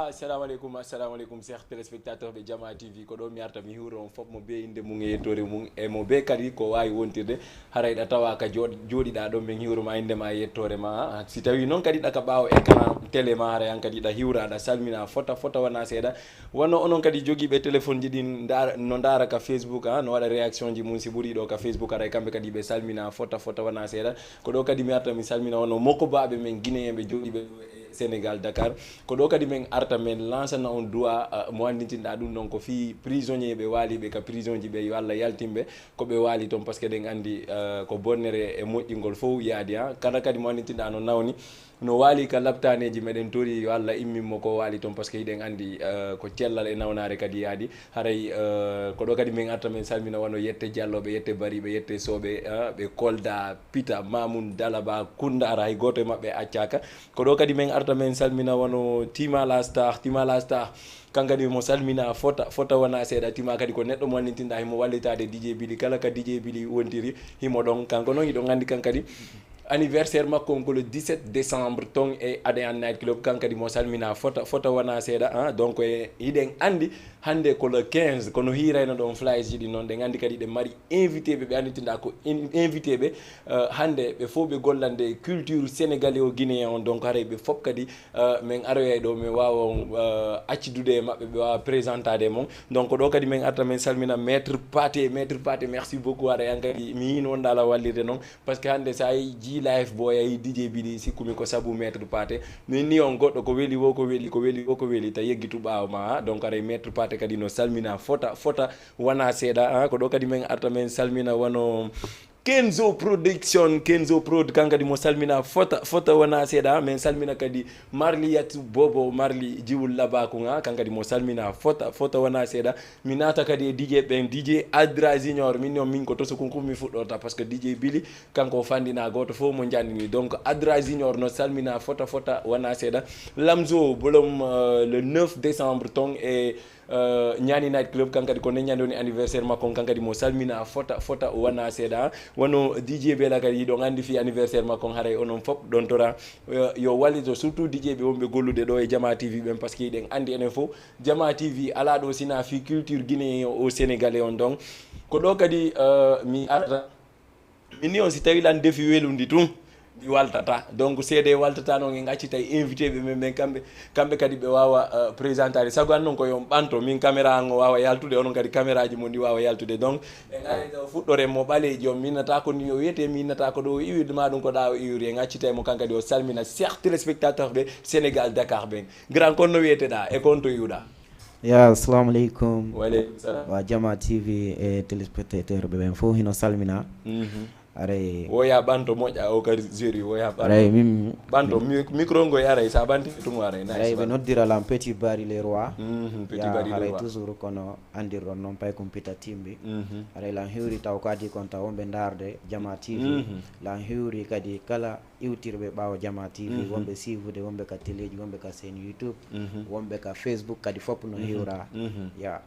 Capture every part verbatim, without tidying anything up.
Assalamu aleykum, assalamu aleykum, chers téléspectateurs de Jama T V. Ko ɗo mi arta mi hiwro on fof mo be innde mum e yettoore mum, e mo be kadi ko waawi wontirde. Haray ɗa tawa ka jooɗ-, jooɗiɗa ɗo, min hiwro ma innde ma e yettoore ma. Si tawi noon kadi ɗa ka ɓaawo écran télé ma, haray an kadi ɗa hiwra, ɗa salmina fota, fota wona seeɗa. Wano onon kadi jogiiɓe téléphone ji ɗin ndaara, no ndaara ka Facebook, ha, no waɗa réaction ji mum si ɓuri ɗo ka Facebook, haray kamɓe kadi ɓe salmina fota, fota wona seeɗa. Ko ɗo kadi mi arta mi salmina wano mokobaaɓe men Guinéen ɓe jooɗiiɓe ɗo e Sénégal, Dakar. Ko ɗo kadi min arta min lansana on du'a, ah, mo annditinɗa ɗum ɗon ko fii prisonnier ɓe waaliɓe ka prison ji ɓe, yo Allah yaltin ɓe ko ɓe waali toon, parce que eɗen anndi, ah, ko bonnere e moƴƴingol fof yaadi, ha. Kala kadi mo annditinɗa no nawni, no waali ka laptaneeji, meɗen tori yo Allah immin mo ko waali toon, parce que hiɗen anndi, ah, ko cellal e nawnaare kadi yaadi. Haray, ah, ko ɗo kadi min arta min salmina wano Yette Diallo ɓe, Yette Bari ɓe, Yette Soɓe, ah, ɓe Kolda, Pita, Mamoun, Dalaba, Koundara, hay gooto e maɓɓe accaaka. Ko ɗo kadi min arta min salmina wano Tima la Star, Tima la Star. Kan kadi mo salmina fota, fota wona seeɗa. Tima kadi ko neɗɗo mo wallitinɗa, himo wallitaade D J Bili. Kala ka D J Bili wontiri, himo ɗon. Kanko noon, hiɗon anndi kan kadi anniversaire makko on ko le dix-sept décembre, ton e Adean Night Club. Kan kadi mo salmina fota, fota wona seeɗa, ah. Donc, e, hiɗen anndi hannde ko le quinze, kono hiirayno ɗon flyers ji ɗi noon, ɗen anndi kadi ɗen mari invité ɓe, ɓe annditinɗa ko in-, invité ɓe, euh, hannde ɓe fof ɓe gollande culture sénégalais o guinéen on. Donc, haray ɓe fof kadi, euh, min aroyay ɗo, min waawa on, euh, accidude e maɓɓe, ɓe waawa présentade mon. Donc, ɗo kadi min arta min salmina Maître Pathé, Maître Pathé, merci beaucoup. Haray an kadi mi yiino wonɗa ala wallirde noon, parce que hannde sa yi G Life Boy, a yi D J Bili, sikkumi ko sabu Maître Pathé. Min ni on goɗɗo ko weli wo ko weli, ko weli wo ko weli, ta yeggitu ɓaawo ma, ha. Donc, haray Maître Pathé kadi no salmina fota, fota wona seeɗa, ha. Ko ɗo kadi min arta min salmina wano Kenzo Production, Kenzo Prod, kan kadi mo salmina fota, fota wona seeɗa, ha. Min salmina kadi Marliyatu Bobo, Marli Jiwul Labaku, ha. Kan kadi mo salmina fota, fota wona seeɗa. Mi naata kadi e D J ɓen, D J Adra Junior, min noon min ko to Sokunku mi fuɗɗorta, parce que D J Bili, kanko o fanndina gooto fof mo njanndini. Donc, Adra Junior no salmina fota, fota wona seeɗa. Lamzo, bolom, euh, le neuf décembre ton e, euh, Ñaani Night Club, kan kadi ko nen ñande woni anniversaire makko on, kan kadi mo salmina fota, fota wona seeɗa. Wano D J Bela kadi, hiɗon anndi fii anniversaire makko on, haray onon fof ɗon tora, euh, yo wallito, surtout D J ɓe wonɓe gollude ɗo e Jama T V ɓen, parce que hiɗen anndi enen fof Jama T V alaa ɗo sinaa fii culture guinéen o, o sénégalais on. Donc, ko ɗo kadi, euh, mi arata. Min ni on, si tawi lan defi welundi tun, mi waltata. Donc, seede waltata noon, en accitay invité ɓe men, men kamɓe, kamɓe kadi ɓe waawa, euh, présentade. Sago an noon ko yo on ɓanto, min caméra an o waawa yaltude, onon kadi caméra ji mon ɗi waawa yaltude. Donc, en aray ɗo fuɗɗoren mo ɓaleeji on, mi innata ko ni o wiyete, mi innata ko ɗo o iwirde, ma ɗum ko ɗa o iwiri. En accitay mo kan kadi o salmina chers téléspectateurs ɓe Sénégal Dakar ɓen. Grand, kon no wiyeteɗa e kon to iwɗa? Ya, assalamu aleykum. Wa aleykum salam. Wa Jama T V e téléspectateur ɓe ɓen fof hino salmina. Mhm. Aray. Wo ya ɓanto moƴƴa o kadi zéro, wo ya ɓanto. Aray, min ɓanto mi-, micro ngo aray, sa ɓanti tun aray, nice. Aray, ɓe noddira lan Petit Bari le roi. Mhm, Petit Ya, Bari le haray roi. Toujours kono andirɗon noon pay kum pita timbi. Mhm. Aray lan hiwri taw ko adi kon taw wonɓe ndaarde Jama T V. Mhm. Lan hiwri kadi kala iwtirɓe ɓaawo Jama T V, Mhm. wonɓe siifude, wonɓe ka téléji, wonɓe ka chaîne YouTube, Mhm. wonɓe ka Facebook kadi fof no Mhm. hiwra. Mhm. Ya.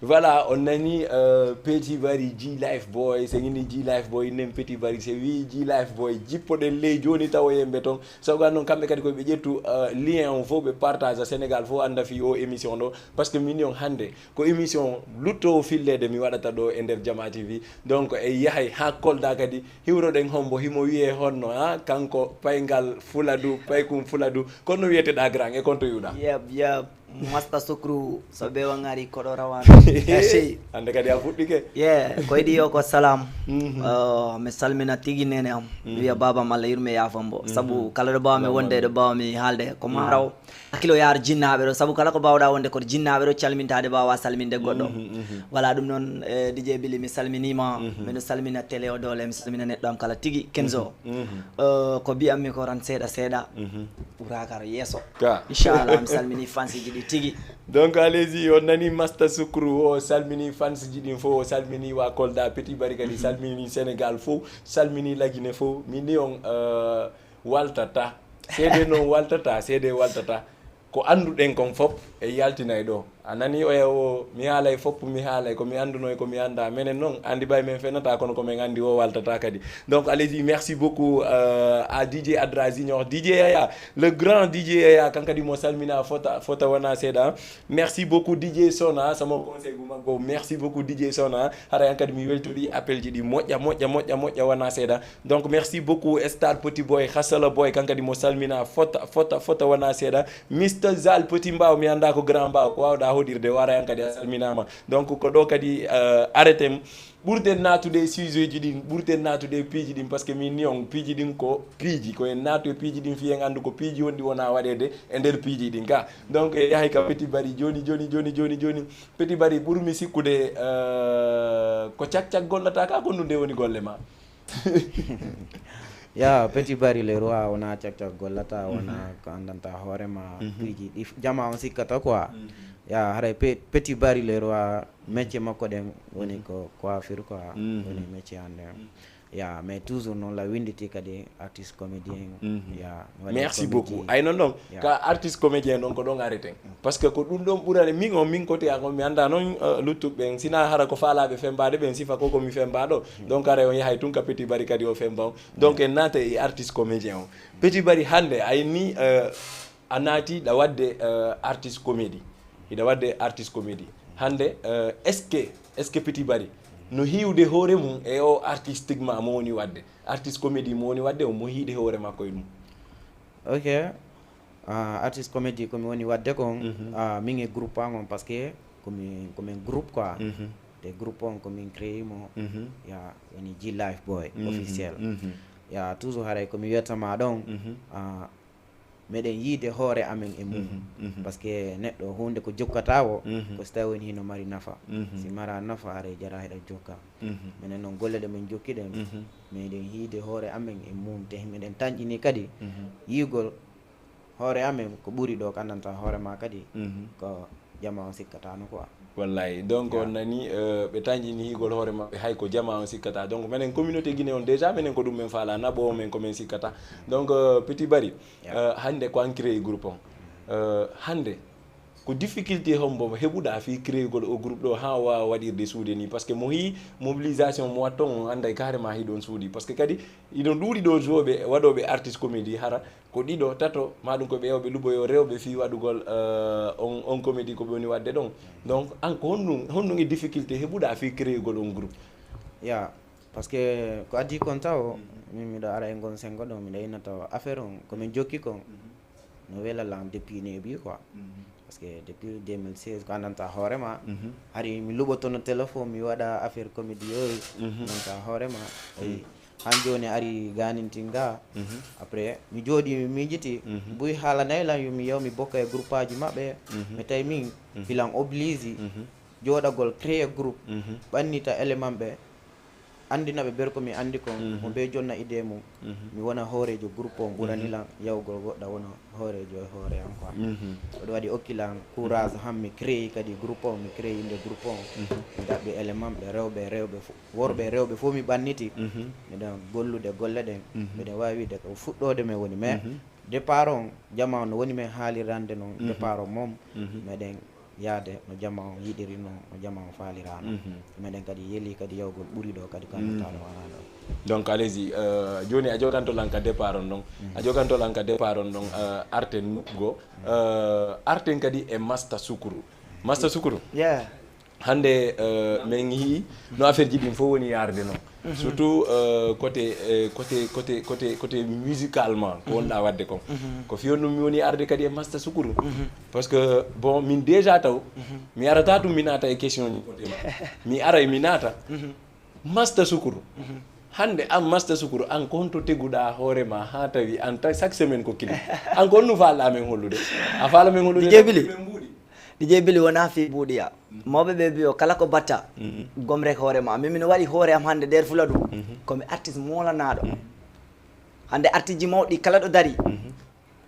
Voilà, on nani, euh, Petit Bari, G Life Boy, so ini G Life Boy, nen Petit Bari, so wi G Life Boy, jippoɗen ley jooni tawoyen ɓe toon. Sabu noon kamɓe kadi ko ɓe ƴettu, euh, lien on fof ɓe partage Sénégal fof annda fii o émission ɗo. Parce que min on hannde ko émission lutto o filleede mi waɗata ɗo e nder Jama T V. Donc e yahay haa Kolda kadi. Hiwroɗen hombo himo wiyee honno, ha? Kanko payngal Fuladu, paykum Fuladu. Kono wiyeteɗa grand e konto yuɗa? Yeb, yeb. Masta Sukru, so ɓe wangari koɗo rawano. Merci. Hannde kadi a fuɗɗike? Ye, ko iɗi yo ko salam. Mhm. Uh, mi salmina tigi nene am. Mi wiya Mhm. baba am Allah yurme yaafambo. Mhm. Sabu kala ɗo mbawmi Baba wonde, Allah. Ɗo mbawmi haalde. Ko Mhm. maraw. Hakkilo yaar jinnaaɓe ɗo, sabu kala ko mbaawɗaa wonde koto jinnaaɓe ɗo, calmintaade mbaawaa salminde goɗɗo. Mhm, mhm. Voilà, ɗum noon, eh, D J Bili, mi salminiima. Mhm. Miɗo salmina télé o doole, mi salmina neɗɗo am kala tigi, Kenzo. Mhm, mhm. Eh, ko mbiyatmi ko tan seeɗa seeɗa, Mhm. ɓuraaka yeeso. Ka. Inchallah, mi salmini fansiiji ɗi tigi. Donc, allez-y, on nani Masta Sukru, o salmini fansiji ɗin fof, o salmini wa Kolda, Petit Bari kadi, Mhm. salmini Sénégal fof, salmini Lagine fof. Min ni on, eh, waltata. Seede noon waltata, seede waltata. Ko annduɗen kon fof e yaltinay ɗo. A nani oya o, mi haalay fop, mi haalay ko mi anduno e ko mi anda. Menen non andi ɓay men fenata, kono ko men andi o waltata kadi. Donc allez-y, merci beaucoup euh, à D J Adra Junior, D J Yaya, le grand D J Yaya, kankadi mo salmina fota fota wana seeɗa. Merci beaucoup D J Sona, sama conseil gu maggo. Merci beaucoup D J Sona. Hara yan kadi mi weltori appel ji ɗi moƴƴa moƴƴa moƴƴa moƴƴa wana seeɗa. Donc merci beaucoup Star Petit Boy, Hasala Boy, kankadi mo salmina fota fota fota wana seeɗa. Mister Zal Petit Mbaw, mi anda ko grand Mbaw, ko wawɗa hoɗirde, wara yan kadi a salminama. Donc ko ɗo kadi uh, arrêté ɓurten natude sujet ji ɗin, ɓurten natude piiji ɗin, parce que min ni on piiji ɗin ko piiji, ko en natu e piiji ɗin fi en andu ko piiji wonɗi wona waɗede e nder piiji ɗin ka. Donc e yahay ka Petit Bari joni joni joni joni joni. Petit Bari, ɓurmi sikkude uh, ko cak cak gollata ka, ko ndu nde woni golle ma? Ya Petit Bari le roi, wona cak cak gollata, wona ko andanta hoorema piiji ɗi jama on sikkata quoi. Ya haray Petit Bari le roi, métier makko ɗen woni ko coiffure quoi, woni métier an ɗen. Ya mais toujours noon la winditi kadi artiste comédien. Ya merci beaucoup. Ay non non, ka artiste comédien ɗon ko ɗon arrêten, parce que ko ɗum ɗon ɓurani min on. Min kote an on mi anda noon uh, luttuɓe ɓen, sina hara ko faalaɓe fembaɗe ɓen sifa ko ko mi fembaɗo. Donc ara on yahay tun ka Petit Bari kadi o femba on. Donc en naata e artiste comédien on. Petit Bari, hande ay ni uh, a naati ɗa wadde uh, artiste comédie, hiɗa wadde artiste comédie hande uh, est ce que est ce que Petit Bari no hiwde hoore mum e o artistique ma mo woni wadde, artiste comédie mo woni wadde, o mo hiide hoore makko e ɗum? Ok. Uh, artiste comédie komi woni wadde kon uh, min e groupe an on, parce que komi komin groupe quoi. Te groupe on komin créé mo. Ya woni G Life Boy officiel. Ya toujours haray komi wiyatama ɗon uh, meɗen yiide hoore amen e mum. Parce que neɗɗo hunde ko jokkata o ko si tawi woni hino mari nafa. Si mara nafa haray jara heɗa jokka. Minen noon golle ɗe min jokki ɗen, meɗen hiide hoore amen e mum, te meɗen tanƴini kadi yiigol hoore amen ko ɓuri ɗo ko andanta hoore ma kadi ko jama on sikkatano quoi. Wallahi, donc on nani uh, ɓe tanƴini hiigol hoore maɓɓe hay ko jama on sikkata. Donc menen communauté Guinée on déjà menen ko ɗum men faala, naɓo men ko men sikkata. Donc uh, Petit Bari, uh, hande ko an créé groupe on uh, hande ko difficulté hombo heɓuɗa fi créégol o groupe ɗo ha wawa waɗirde suude ni? Parce que mo hi mobilisation mo watton on anday carrément hiɗon suudi, parce que kadi iɗon ɗuuɗi ɗo joueɓe waɗoɓe artiste comédie hara ko ɗiɗo tato ma ɗum ko ɓe yewɓe luɓoyo rewɓe fi waɗugol uh, on, on comédie ko ɓe woni waɗde ɗon. Donc an ko honɗum honɗum e difficulté heɓuɗa fi créégol on groupe? Ya parce que ko addi kon taw min miɗo ara e ngon sengo ɗo miɗo inna taw affaire on komin jokki kon no wela lan depuis neeɓi quoi. Parce que depuis deux mille seize ko andanta hoorema hari mi luɓotono téléphone mi waɗa affaire comédie yoy andanta hoorema. Eyi han joni ari ganinti nga. Après mi jooɗi mi miijiti buy haalanay lan yo mi yaw mi bokka e groupe aji maɓɓe. Mi tawi min filan oblige jooɗagol créé groupe ɓannita élément ɓe andina ɓe ber ko mi andi kon mo be jonna idée mum. Mi wona hoorejo groupe on ɓurani lan yawgol goɗɗa wona hoorejo e hoore an quoi. Oɗo waɗi okki lan courage han mi créé kadi groupe on mi créé inde groupe on. Mi ɗaɓɓi élément ɓe rewɓe rewɓe worɓe rewɓe fof mi ɓanniti. Miɗen gollude golle ɗen miɗen wawi wiide ko fuɗɗode men woni mais départ on jama on no woni men haalirande noon départ on moom meɗen yaade no jama on yiɗiri noon no jama on faalira noon. Meɗen kadi yeeli kadi yawgol ɓuri ɗo kadi ko anndirtaɗo wona ɗo. Donc allez-y uh, joni a joganto lan ka départ on ɗon a joganto lan ka départ on ɗon uh, arten nuɗɗugo uh, arten kadi e masta sukuru. Masta sukuru. Yeah. Hande uh, min yii no affaire ji ɗin fof woni yarde noon. Surtout uh, côté uh, côté côté côté côté musicalement ko wonɗa wadde kon ko fiyon ɗum mi woni arde kadi e masta sukuru. Parce que bon min déjà taw mi arata ɗum mi naata e question ji côté ma mi aray mi naata masta sukuru. Hande an masta sukuru an ko honto teguɗa hoore ma ha tawi an tawi chaque semaine ko kili an ko honno faalɗa men hollude? A faala men hollude Dijebili. Ɗi jeebili wonaa fii buuɗiya. Mawɓe ɓe mbiyo kala ko batta gomre hoore ma min mino waɗi hoore am hannde nder fula ɗum komi artiste moolanaɗo. Hannde artiste ji mawɗi kala ɗo dari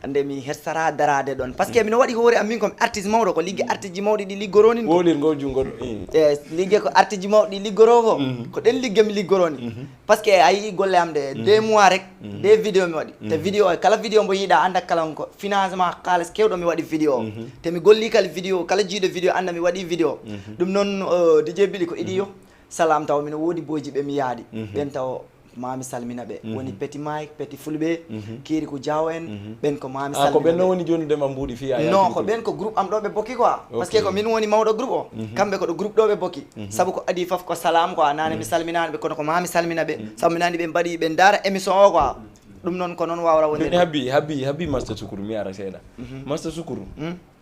Ande mi hersara darade ɗon. Parce que mino waɗi hoore am min ko mi artiste mawɗo, ko ligge artiste ji mawɗi ɗi liggoroni ɗum. Wolir ngol junngo ɗo. Eh, ligge ko artiste ji mawɗi ɗi liggoro ko. Ko ɗen ligge mi liggoroni. Parce que a yii golle am ɗe deux mois rek. Deux vidéo mi waɗi. Te vidéo kala vidéo mbo yiɗa anda kala on ko financement, kaalis kewɗo mi waɗi vidéo. Te mi golli kala vidéo, kala jiiɗo vidéo anda mi waɗi vidéo. Ɗum noon, DJ Bili, ko iɗi yo salam taw mino woodi boyji ɓe mi yaadi. Ɓen taw mami salmina ɓe. Woni Petit Mike, Petit Fulɓe, Kirikou Diaw en. Ɓen ko mami salmina. Ko ɓen no woni jonnude ma mbuuɗi fiya? Non, ko ɓen ko groupe am ɗo ɓe bokki quoi. Parce que ko min woni mawɗo groupe o. Kamɓe ko ɗo groupe ɗo ɓe bokki. Sabu ko adi fof ko salam quoi. Nane mi salminani ɓe kono ko mami salmina ɓe. Sabu mi nani ɓe mbaɗi ɓe ndaara émission o quoi. Ɗum noon ko noon wawra wonde. Habbi habbi habbi Masta Sukuru mi ara seeɗa. Masta Sukuru.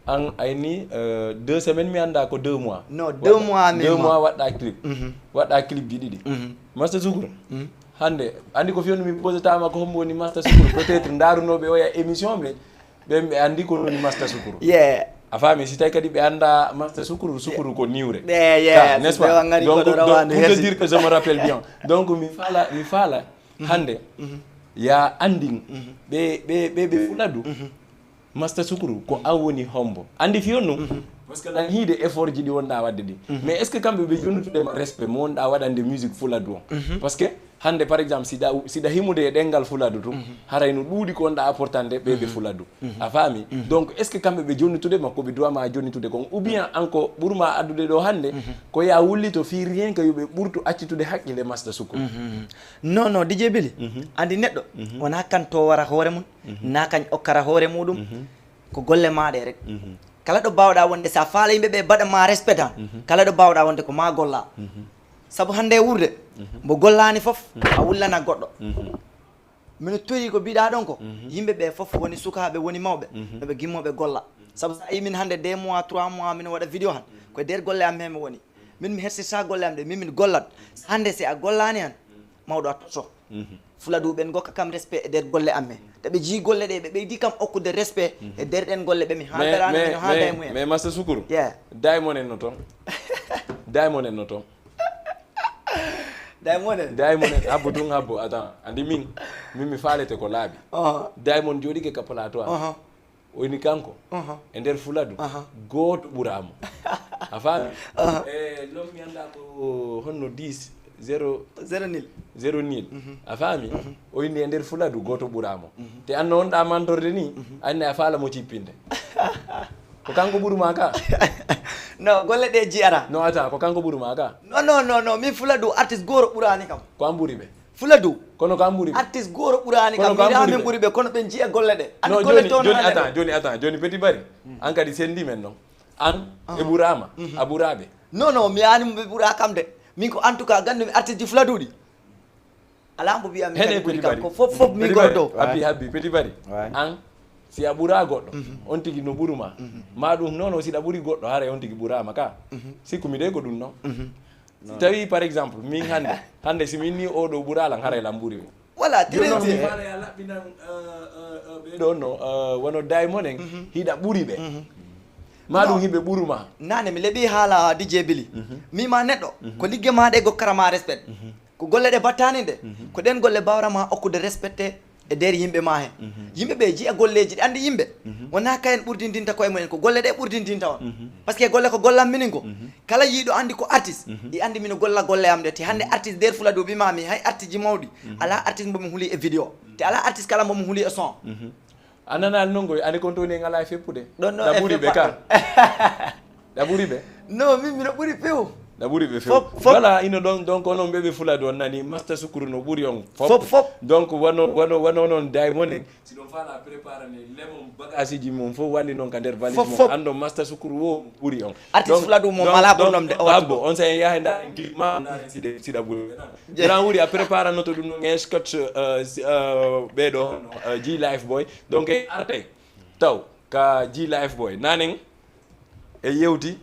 An ayni deux semaine mi annda ko deux mois. Non, deux mois. Deux mois waɗɗa clip. Waɗɗa clip ji ɗiɗi. Masta Sukuru. Hande andi ko fiyondu mi posetama ko hombo woni Masta Sukuru? Peut-être ndarunoɓe oya émission ɓe ɓen ɓe andi ko woni Masta Sukuru. Yeah. A faami? Si tawi kadi ɓe anda Masta Sukuru, Sukuru ko niwre. Yeah, yeah. N'est-ce pas? Donc pour te dire que je me rappelle bien. Donc mi fala mi fala hande ya andin ɓe ɓe ɓe ɓe Fuladu. Masta Sukuru ko an woni hombo? Andi fiyon ɗum. Parce que nan hiide effort ji ɗi wonɗa wadde ɗi. Mais est ce que kamɓe ɓe jonnutude ma respect mo wonɗa waɗande musique Fuladu on? Parce que hande par exemple siɗa siɗa himude e ɗengal Fuladu tun, haray no ɗuuɗi ko wonɗa apportande ɓe ɓe Fuladu. A faami? Donc est ce que kamɓe ɓe jonnutude ma ko ɓe duwa ma jonnitude kon, ou bien an ko ɓurma addude ɗo hande ko ya wullito fii rien que yo ɓe ɓurtu accitude haqqille Masta Sukuru? Non, non, DJ Bili, andi neɗɗo wona kan to wara hoore mum. Na kañ okkara hoore muɗum. Ko golle maɗa rek. Kala ɗo bawɗa wonde sa faala yimɓe ɓe mbaɗa ma respect tan. Kala ɗo bawɗa wonde ko ma golla. Sabu hande e wurde mbo gollani fof a wullana goɗɗo. Mino tori ko mbiɗa ɗon ko yimɓe ɓe fof woni sukaɓe woni mawɓe. Noɓe gimmoɓe golla. Sabu sa yi min hande deux mois trois mois mino waɗa vidéo han, ko e nder golle am he mi woni. Min mi hersirta golle am ɗe min min gollat. Hande si a gollani han mawɗo a toto. Fuladu ɓen gokka kam respect e nder golle am he. Te ɓe jii golle ɗe ɓe ɓeydi kam okkude respect e nder ɗen golle ɓe mi haaldarano mino haalda e mumen. Mais Masta Sukuru, Diamond en no toon. Diamond en no toon. Diamond en. Diamond en habbo tun habbo. Attends, andi min min mi faalete ko laaɓi. Diamond jooɗike ka plateau am. O ini kanko e nder Fuladu gooto ɓuraamo. A faami? E non mi annda ko honno dix zéro zéro nil. Zéro nil. A faami? O inni e nder Fuladu gooto ɓuraamo. Te anno on ɗa mantorde ni anne a faala mo cippinde. Ko kanko ɓuruma ka? Non, golle ɗe ji'ara. Non, ata ko kanko ɓuruma ka? Non, non, non, non, min Fuladu artiste gooro ɓurani kam. Ko an ɓuri ɓe? Fuladu. Kono ko an ɓuri ɓe. Artiste gooro ɓurani kam. Kono ko an ɓuri ɓe. Ɓuri ɓe kono ɓe jiya golle ɗe. An no golle joni to joni ata joni ata joni Petit Bari. An kadi sendi men non. An e ɓurama a ɓuraɓe. Non non mi ani mo ɓe ɓura kam de. Min ko en tout cas gandu mi artiste ji Fuladu ɗi. Ala mo biya mi kadi ɓuri kam ko fof fof mi gordo. Habbi habbi Petit Bari. An si a ɓura goɗɗo on tigi no ɓuruma. Ma ɗum non non si ɗa ɓuri goɗɗo haray on tigi ɓurama ka. Sikku mi de ko ɗum non. Si tawi par exemple min hande hande si min ni oɗo ɓuralan haray lan ɓuri mo. Voilà. Très bien. Ɓeɗo no wano Diamond en hiɗa ɓuri ɓe. Ma ɗum hiɓe ɓuruma. Nane mi leɓi haala DJ Bili. Mi ma neɗɗo ko ligge ma ɗe gokkara ma respect. Ko golle ɗe battani ɗe ko ɗen golle bawra ma okkude respecté. E nder yimɓe ma he yimɓe ɓe jiya golleji ɗi andi yimɓe. Wona kayen ɓurdintinta koye mumen ko golle ɗe ɓurdintinta on. Parce que golle ko gollan minin ko kala yiiɗo andi ko artiste. I andi mino golla golle am ɗe te hande artiste nder Fuladu ɓimami hay artiste ji mawɗi. Ala artiste mbomi huuli e vidéo te ala artiste kala mbomi huuli e son. A nanani non goy ani kon toni en ala e feppude. Ɗon no e ɓuri ɓe ka. Ɗa ɓuri ɓe? Non, min miɗo ɓuri few. Ɗa ɓuri ɓe few. Voilà, ino ɗon donc onon ɓeɓe Fuladu on nani Masta Sukuru no ɓuri on fop. Fop fop. Donc wano wano wano non Diamond en. Si ɗon fala préparane lemon bagasiji mum fof wani non ka nder valise mum andon Masta Sukuru wo ɓuri on. Artiste Fuladu mo mala ɓurɗom de o abbo on sa en yahay nda en clip ma nda en siɗa siɗa ɓuri ɓe nan. Jena wuri a préparanoto ɗum non en scotch ɓeɗo G Life Boy donc en artay taw ka G Life Boy nanen. E yewti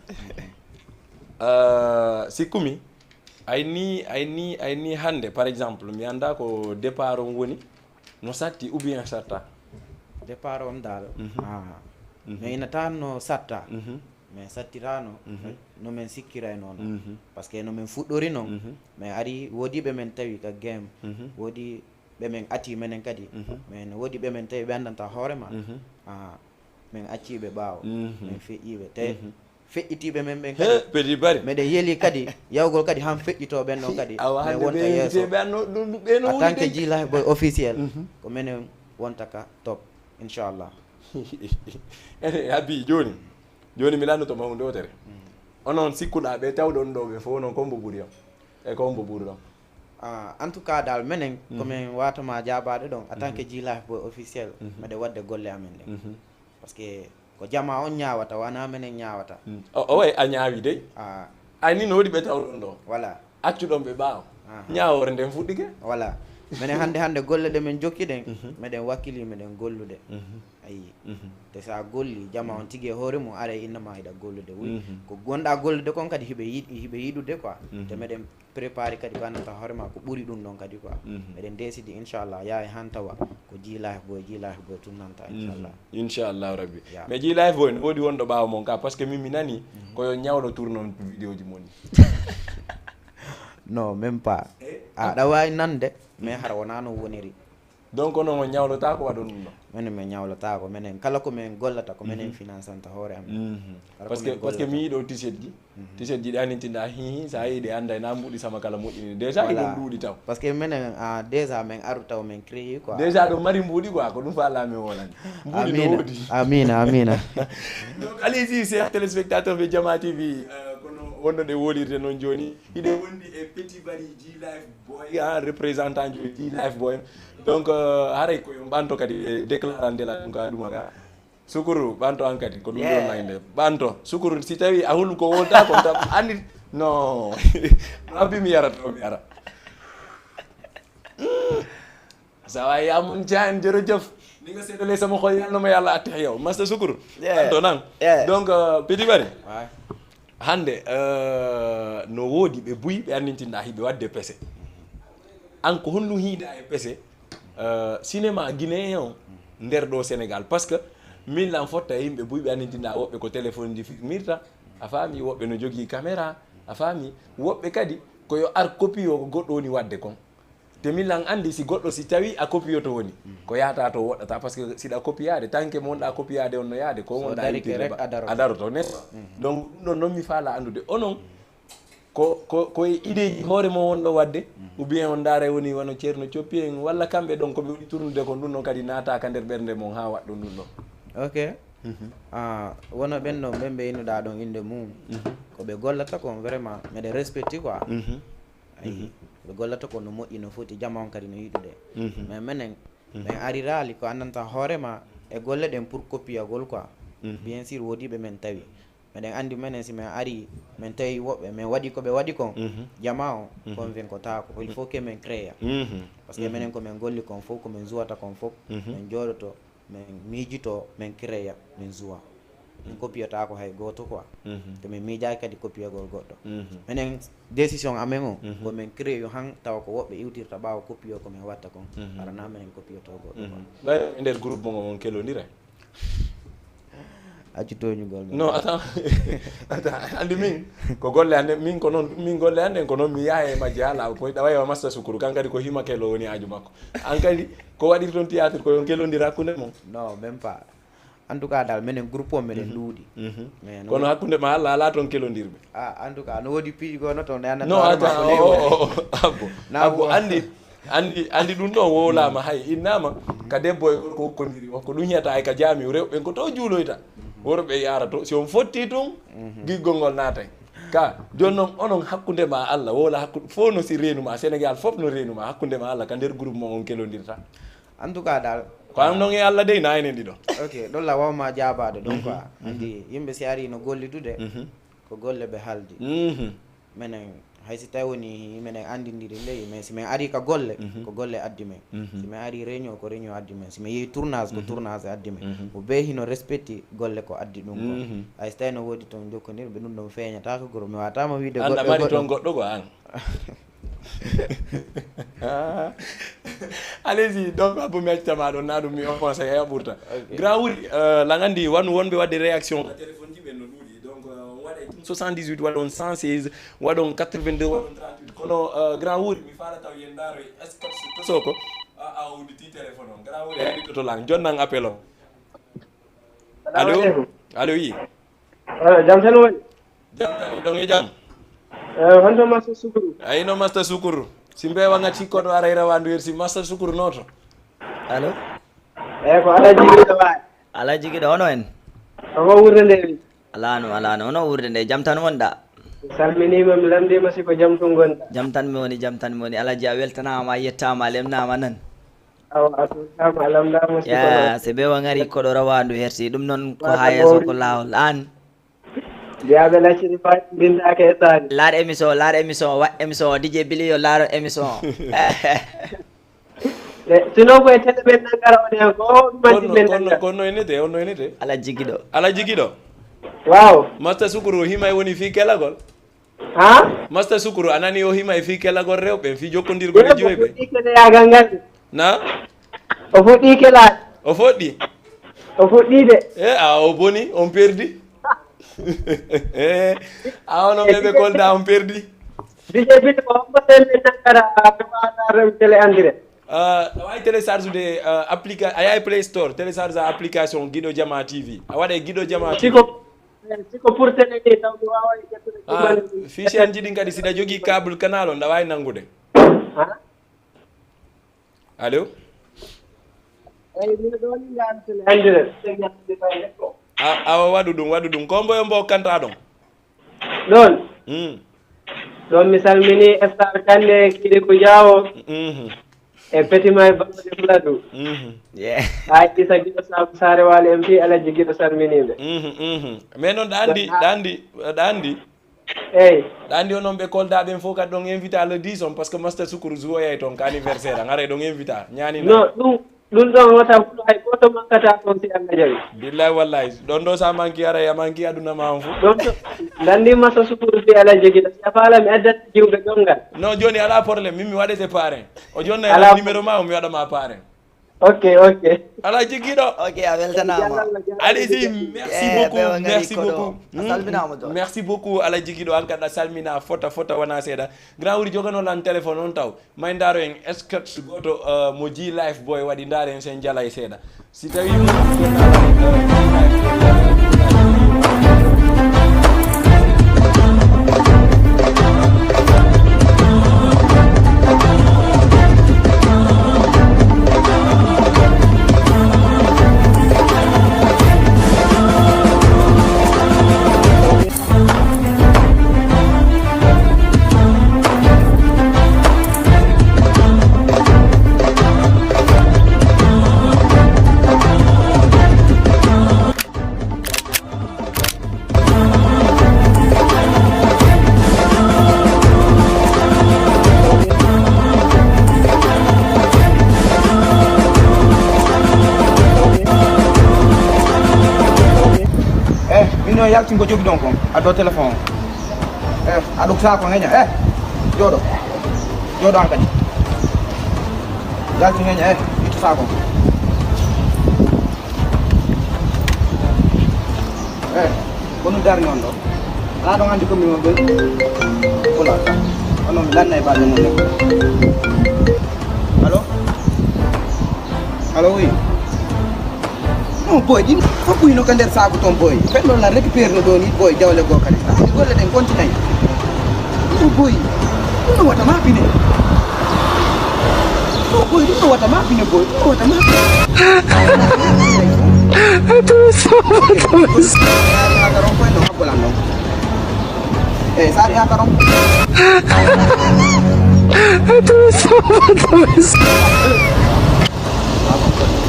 sikkumi ayni ayni ayni hande par exemple mi anda ko départ on woni no satti ou bien satta. Départ on dal ah. Mais ina tan no satta mais sattirano. No men sikkira e noon parce que no men fuɗɗori noon mais ari woodiɓe men tawi ka game woodi. ɓe men ati menen kadi, men woodi ɓe men tawi ɓe anndanta hoore ma. Ah, men acci ɓe ɓaawo, men feƴƴi ɓe te. Feƴƴitiiɓe men ɓen he kadi, pedi bari meɗen yeli kadi yawgol kadi han feƴƴitoo ɓen ɗon kadi. Awa Men hannde wonta ɓe yeeso. Invité ɓe anno ɗum ɗum ɓe no En tant que woni de. G Life Boy officiel, ko menen wonta ka top, inchallah. Ene abi jooni. Jooni mi lannoto ma hunde wotere. Onon sikkuɗaa ɓe tawɗon ɗo ɓe fof noon ko mbo ɓuri on? E ko mbo ɓuri on? Ah, en tout cas dal menen ko men watama jaabaade ɗon en tant que G Life Boy officiel, meɗen waɗde golle amen ɗen. Parce que ko jama on ñaawata, wona menen ñaawata. O o way a ñaawi dey. Ah, Ay ni no woodi ɓe tawɗon ɗo. Voilà. Accuɗon ɓe ɓaawo. Aha. Ñaawoore nden fuɗɗike. Voilà. Menen hannde hannde golle ɗe men jokki ɗen, meɗen wakkili, meɗen gollude. Ayi. Te sa golli, jama on tigi e hoore mum ara e innama hiɗa gollude. Wi ko gonɗa gollude kon kadi hiɓe yiɗ- hiɓe yiɗude quoi. Te meɗen préparé kadi ko annata hoore ma ko ɓuri ɗum ɗon kadi quoi. Meɗen décidi inchallah yaa e han tawa ko G Life Boy, G Life Boy tun nanta inchallah. Inchallahu rabbi. Ya. Mais G Life Boy no woodi wonɗo ɓaawo mon ka, parce que min mi nani ko yo ñawlo tournon vidéo ji mon ni. Non, même pas. Aɗa waawi nande, mais hara wona no woniri. Donc onon on ñawlotaako waɗon ɗum ɗo? Menen men ñawlotaako, menen kala ko men gollata ko menen financanta hoore amen. Kala ko Parce que men parce que gollata. Mi yiɗo t-shirt ji. T-shirt ji ɗi anintinɗa hihi, sa yiɗi anda ena mbuɗi sama kala moƴƴini déjà hiɗon ɗuuɗi taw. Parce que menen ah, déjà men aru taw men créé quoi. Déjà ɗo mari mbuɗi quoi, ko ɗum fa lami wolani. Mbuɗi no Amina. Woodi. Amina, amina. Donc allez-y, chers téléspectateurs de Jama T V, euh, kono wonno ɗe wolirde noon jooni, hiɗe wondi e Petit Bari G Life Boy, hein, représentant ji G Life Boy. Donc euh, haray ko yo ɓanto kadi e déclarande la ɗum ka ɗuma ka. Sukuru ɓanto an kadi ko ɗum ɗon nande ɓanto. Sukuru si tawi a hulu ko wolta ko tam andi. Non. Rabbi mi yara to mi yara. Sa wawi amon jan jërëjëf. Ni nga seedalee sama xol yàlla na ma yàlla atte yow masta sukuru. Ɓanto nan. Donc euh, Petit Bari. Hannde euh, no woodi ɓe buy ɓe anndintinɗa hiɓe waɗde pese. An ko honɗum hiiɗa e pese euh, cinéma guinéen o nder ɗo Sénégal? Parce que min lan fotta e yimɓe buy ɓe anndintinɗa woɓɓe ko téléphone ji firmirta, a faami, woɓɓe no jogii caméra, a faami, woɓɓe kadi ko yo ar copie o ko goɗɗo woni waɗde kon. Te min lan anndi si goɗɗo si tawi a copiyoto woni ko yahata to woɗɗata, parce que siɗa copiyaade tanke mo wonɗa copiyaade on no yaade ko wonɗa Darike rek a daroto. A daroto n'est-ce pas? Donc ɗum ɗon noon mi faala anndude onon ko ko ko e ideeji hoore mon wonɗo waɗde, ou bien on ndaara woni wano ceerno coppi en walla kamɓe ɗon ko ɓe woni tournude kon ɗum ɗon kadi naata ka nder ɓernde mon haa waɗɗon ɗum ɗon? Ok. Ah, wono ɓen ɗon ɓen ɓe innuɗa ɗon innde mum, ko ɓe gollata kon vraiment meɗen respecti quoi. Ayi, ɓe gollata ko no moƴƴi no foti jama on kadi no yiɗude. Mais menen men ariraali ko annanta hoore ma e golle ɗen pour coppiyagol quoi. Bien sûr woodi ɓe men tawi, meɗen anndi menen si men ari men tawi woɓɓe men waɗi ko ɓe waɗi kon, jama o convaincotaako. Il faut que men créa. Parce que menen ko men golli kon fof, ko men zuwata kon fof men jooɗoto men miijito men créa men zuwa. Min copiyotaako hay gooto quoi. Te min miijaaki kadi copiyagol goɗɗo. Menen décision amen o ko min créé yo han tawa ko woɓɓe iwtirta ɓaawo copiyo ko min watta kon. Hara na menen copiyoto goɗɗo quoi. Ɓay e nder groupe mo on kelondira? Accu tooñugol. Non, attends. Attends, andi min ko golle ande min ko noon min golle ande ko noon mi yaha e majji ha laaw ko ɗawa e masta sukuru kan kadi ko hima kelo woni aju makko. An kadi ko waɗirton théâtre ko yon kelondira hakkunde mon? Non, même pas. En tout cas dal menen groupe o meɗen ɗuuɗi. Mais no Kono hakkunde ma Allah ala toon kelondirɓe? Ah, en tout cas no woodi piiji goo no toon ɗe annata Non, hoore ma attends, ko o- lewru. o- o- abbo Na abbo wo- andi andi andi ɗum ɗo wowlama hay innama ka debbo e gorko hokkondiri o ko ɗum hiyata ay ka jaami rewɓe ko to juuloyta worɓe yara to si on fotti tun giggol ngol naatay ka joni noon onon hakkunde ma Allah wowla hakkude fof no si reenuma Sénégal fof no reenuma hakkunde ma Allah ka nder groupe mo on kelondirta? En tout cas dal Ko an noon e Allah dey na enen ɗiɗo. Ok, ɗon la wawma jaabaade ɗum quoi. Andi yimɓe si ari no gollidude ko golle ɓe haldi. Menen hay si tawi woni meɗen andidiri ley mais si min ari ka golle ko golle addi men. Si min ari réunion ko réunion addi men, si min yehi tournage ko tournage addi men. Ko be hino respecti golle ko addi ɗum ko. Hay si tawi no woodi toon jokkondirɓe ɗum ɗon feeñata ko goro mi watama wiide Anda goɗɗo mari goɗɗo. Toon goɗɗo ko an. Allez-y, donc abbo mi accitama ɗon na ɗum mi offense heya ɓurta grand wuri lan andi wan wonɓe wadde réaction téléphone ji ɓen no ɗuuɗi donc on waɗa soixante-dix-huit waɗon cent seize waɗon quatre-vingt-deux waɗon trente-huit kono grand wuri mi faala taw yen ndaaro e escopse tosoko Udditi téléphone on, gara woni heɗitoto lan. Jonnan appel on. Allo? Allo, wi. Allo, jam tan woni? Jam tan, ɗon e jam? Eh, honto Master Sukuru? Ayno Master Sukuru. Si mbewa ngati koɗo ara ira wandu yersi Master Sukuru noto. Allo? Eh, ko Alaji Giɗo waay. Alaji Giɗo, ono en? Ko ko wuurde nde wi? Alano, alano. Ono wuurde nde, jam tan wonɗa? Mi salminiima, mi lamndiima si ko jam tun ngonɗa. Jam tan mi woni, jam tan mi woni. Alaji, a weltanaama, a yettaama, a lemnaama nan. Awa, a tuutaama, a lamndaama si ko Ya, non. Se ɓe wa ngari koɗo rawandu hersi. Ɗum noon ko Wata haa yeeso mawɗi. Ko laawol. Aan? Jiyaaɓe lacciri fayda mbindaaka e saani. Laar émission, laar émission, wa émission, D J Billy yo laaro émission. E, sinon ko e télé men nangara on hen ko, ɗum addi Kono, men kono, nangara. Kono ene de, on ene de. Ala jigiɗo. Ala jigiɗo. Waaw. Master Sukuru o hima e woni fii kelagol. Ha? Master Sukuru, a nani o hima e fii kelagol rewɓe, fii jokkondirgol e Rewɓe jiwɓe. Fuɗɗi kele yaagal ngal. Na? O fuɗɗi kelaade. O fuɗɗi? O fuɗɗi de. E, a o boni, on perdi. A ono ɓe ɓe Kolda, on perdi. D J Billy ko hombo sende nangara ɓe mbaɗa rem télé andire. Ah, a wawi télécharge de, ah, applica-, a yahi Play Store, télécharge application Giɗo Jama T V. A waɗa Giɗo Jama T V. Siko, eh, siko pour télé ni taw mi wawa ƴettude. Ah, fichier ji ɗin kadi siɗa jogii câble canal on, ɗa wawi nangude. Ha? Allo? Eyi, mino ɗo ni ngartene. Andire. A, awa waɗu ɗum, waɗu ɗum. Ko mbo e mbo kanta ɗon? Ɗon. Mm. Ɗon mi salmini Star Kande, Kiɗi ko Jaawo. Mhm. E Petit May Bamade Fuladu. Mhm. Yeah. Ay, Isa Giɗo Sabu Saare Waali M P, Alaji Giɗo salminiɓe. Mhm, mhm. Mais noon ɗa andi, ɗa andi, ɗa andi. Eyi. Ɗa andi onon ɓe Kolda ɓen fof kadi ɗon invita le dix on, parce que Master Sukuru jouoyay toon ka anniversaire, an haray ɗon invita, ñaani. Non, ɗum, ɗum ɗon wota huɗo hay gooto mankata toon si Allah jaɓi. Billahi wallahi, ɗon ɗo sa manki haray a manki aduna ma on fof. Ɗon ɗo, nandi Master Sukuru si Allah jogii, si a faala mi addat jiwɓe ɗon ngal. Non, jooni alaa problème, min mi waɗete parrain. O jonnay lan numéro ma o mi waɗa ma parrain. Ok, ok. Ala jigiɗo. Ok, a weltanaama. Alisi, merci beaucoup, merci beaucoup. A salminaama ɗo. Merci beaucoup, ala jigiɗo, an kadi a salmina fota, fota wona seeɗa. Grand wuri jogano lan téléphone on taw. May ndaaro en sketch goto, euh, mo ji life boy waɗi ndaare en sen jalay seeɗa. Si tawi Eh, min noon yaltin ko jogi ɗon kon, addo téléphone o. Eh, aɗo saako ŋeña, eh, jooɗo. Jooɗo an kadi. Yaltin ŋeña, eh, ittu saako. Eh, ko ɗum darni on ɗo? Alaa ɗon anndi commune on ɗoy? Ola, onon mi lanna e baɗɗo mon ɗo. Allo? Allo, oui. Non, boy, ɗin fof ɓuyno ka nder saaku ton, boy. Fen ɗon la récupère no ɗo ni, boy, jawle goo kadi. Ah, ɗi golle ɗen continue. Non, boy. Ɗum no wata ma pine. Non, boy, ɗum no wata ma pine, boy. Ɗum no wata ma pine. Attention, attention. Eh, sari hakarom. Attention, attention.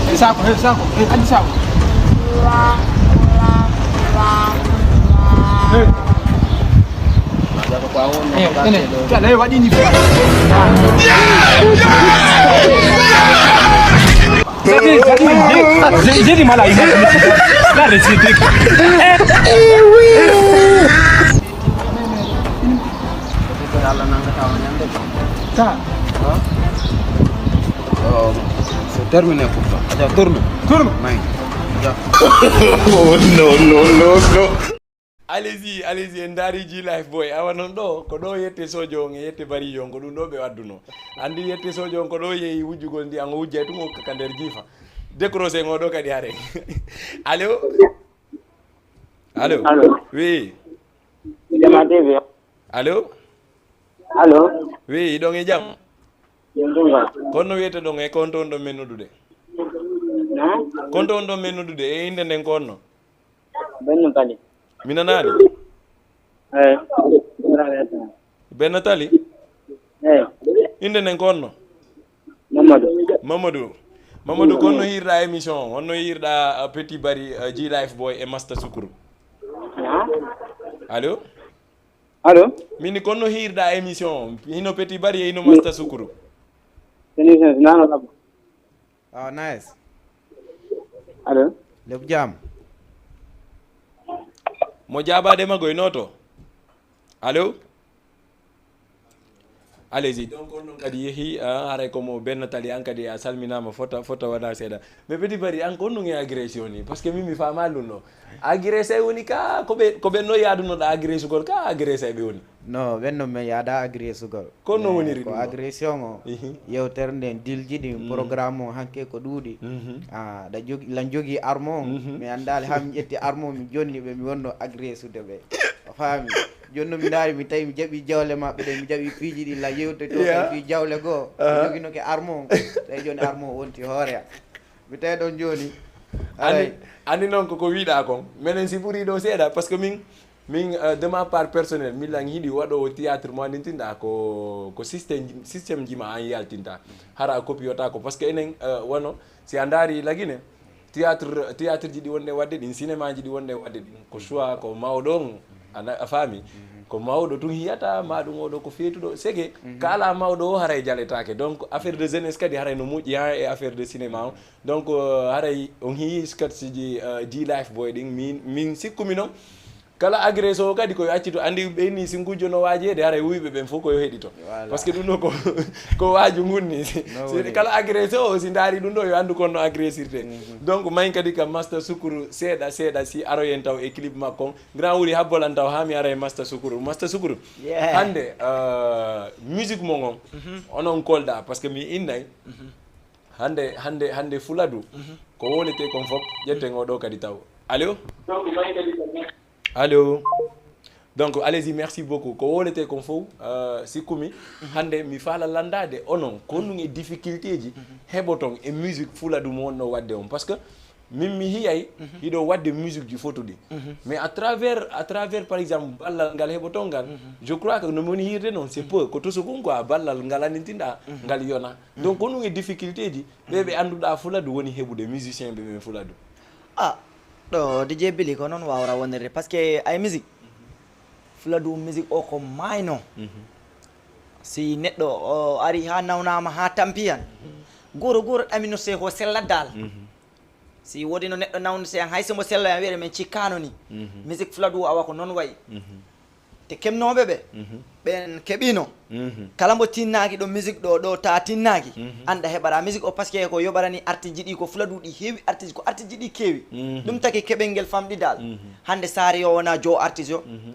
Hey, sako, hey, sako, hey, andi sako. Hey. Hey, ene, cala, hey, waɗi ni. Jadi, jadi, jadi, jadi malah ini. Lah, rezeki. Eh, eh, wih. Ko Yalla nangata o ñande ko. Ta. Oh, c'est terminé pour toi. Aja, tourne. Tourne. May. Aja. Oh, non, non, non, non. Allez-y, allez-y, en ndaari G Life Boy. Awa noon ɗo, ko ɗo yette sojo on e yette barijo on, ko ɗum ɗo ɓe adduno. Anndi yette sojo on ko ɗo yehi wujjugol ndiyam, o wujjay tun o hokka ka nder jiifa. Décroché ngo ɗo kadi hare. Allo? Allo? Allo? Oui. Jama T V. Allo? Allo? Oui, hiɗon e jam? Jam ɗum ba. Kono wiyete ɗon e konto on ɗon men noddude? Hein? Konto on ɗon men noddude e innde nden ko honno? Benno Tali. Mi nanaali. Eh. Benno Tali? Eh. Innde nden ko honno? Mamadou. Mamadou. Mamadou, kono hirɗa émission on? Honno hirɗa, uh, Petit Bari, uh, G Life Boy e Master Sukuru? Hein? Allo? Allo? Min kono hirɗa émission on? Hino Petit Bari e hino Master Sukuru? Émission nano labo. Ah, nice. Allo? Leb jam. Mo jaabaade ma goy noto. Allo? Allez-y. Donc, on ɗon kadi yehi, ah, haray ko mo Benno Tali, an kadi a salminaama, fota, fota waɗa seeɗa. Mais Petit Bari, an ko honno e agression ni? Parce que min mi faamaali ɗum ɗo. Agressé woni ka, ko ɓe, ko ɓen no yaadunoɗa agressugol ka, agressé ɓe woni? No, ɓen no mi yaada agressugol. Ko honno woniri ko ɗum ɗo? Agression o, mhm, yewtere nden dilji ɗin, mm, programme o hanke ko ɗuuɗi. Mhm. Ah, ɗa jogi, lan jogi arme on. Mhm. Mi anndaali haa mi ƴetti arme on, mi jonni ɓe, mi wonno agressude ɓe. A faami? Jooni no mi ndaari, mi tawi mi jaɓi jawle maɓɓe ɗen, mi jaɓi piiji ɗi la yewte to, yeah, tawi fii jawle goo, mi, aha, joginoke arme on. Tawi jooni arme on wonti hoore am. Mi tawi ɗon jooni. Anndi, haray, anndi noon ko, ko wiɗa kon. Menen si ɓuri ɗo seeɗa, parce que min, min, euh, de ma part personnelle, min lan hiɗi waɗoowo théâtre mo anndintinɗa ko, ko système, système ji ma an yaltinta. Hara a copiyota ko, parce que enen, euh, wano, si a ndaari Lagine, théâtre, théâtre ji ɗi wonɗen waɗde ɗin, cinéma ji ɗi wonɗen waɗde ɗin, ko choix, ko mawɗo on, a na-, a faami? Ko mawɗo tun hiyata, ma ɗum oɗo ko feetuɗo. C'est que, mhm, kala mawɗo o haray jaletaake. Donc, affaire de jeunesse kadi haray no moƴƴi haa e affaire de cinéma on. Donc, euh, haray on hiyi sketch ji, euh, G Life Boy ɗin. Min, min sikkumi non, kala agressé o kadi ko yo accitu. Anndi ɓe ni si ngujjo no waajeede, haray wuyɓe ɓen fof ko yo heɗito. Voilà. Parce que ɗum ɗo ko, ko waaju ngun ni. Si, no si woni, kala agressé o, si ndaari ɗum ɗo, yo anndu kon no agressirte. Mhm. Donc, mayin kadi ka Master Sukuru seeɗa, seeɗa, si aroyen taw e clip makko on. Grand Wuli habbolan taw haa mi ara e Master Sukuru. Master Sukuru, yeah, hannde, euh, musique mon on, mhm, onon kolɗa, parce que mi innay. Mhm. Hannde, hannde, hannde Fuladu, mhm, ko wowletee kon fof, ƴetten oo ɗoo kadi taw. Allo? Allo? Donc, allez-y, merci beaucoup. Ko wowletee kon fof, euh, sikkumi, hannde mi faala lanndaade onon, ko honɗum e difficulté ji, mhm, heɓoton e musique Fuladu mo wonno waɗde on? Parce que min mi hiyay, mhm, hiɗo waɗde musique ji fotuɗi. Mhm. Mais à travers, à travers, par exemple, ballal ngal heɓoton ngal, mhm, je crois que no mi woni hirde noon, c'est, mhm, peu, ko toso kon quoi, ballal ngal anndintinɗa, mhm, ngal yona. Donc, mhm, ko honɗum e difficulté ji, ɓe, mhm, ɓe annduɗa Fuladu woni heɓude musicien ɓe ɓen Fuladu? Ah, ɗo D J Billy ko noon wawra wonirde, parce que ay musique, Fuladu musique o ko maayno. Mhm. Si neɗɗo o ari haa nawnaama haa tampi han, goro goro ɗamino se ko sella dal. Mhm. Si woodi no neɗɗo nawnde se han, hay so mo sella han, wiyata men cikkaano ni. Mhm. Musique Fuladu awa ko noon wayi. Mhm. Te kemnooɓe ɓe, mhm, ɓen keɓino. Mhm. Kala mbo tinnaaki ɗo musique ɗo, ɗo ta tinnaaki, mhm, annda heɓara musique o, parce que ko yoɓarani artiste ji ɗi ko Fuladu ɗi heewi, artiste ko artiste ji ɗi keewi. Mhm. Ɗum taki keɓel ngel famɗi dal. Mhm. Hannde Saare yo wona jo artiste yo. Mhm.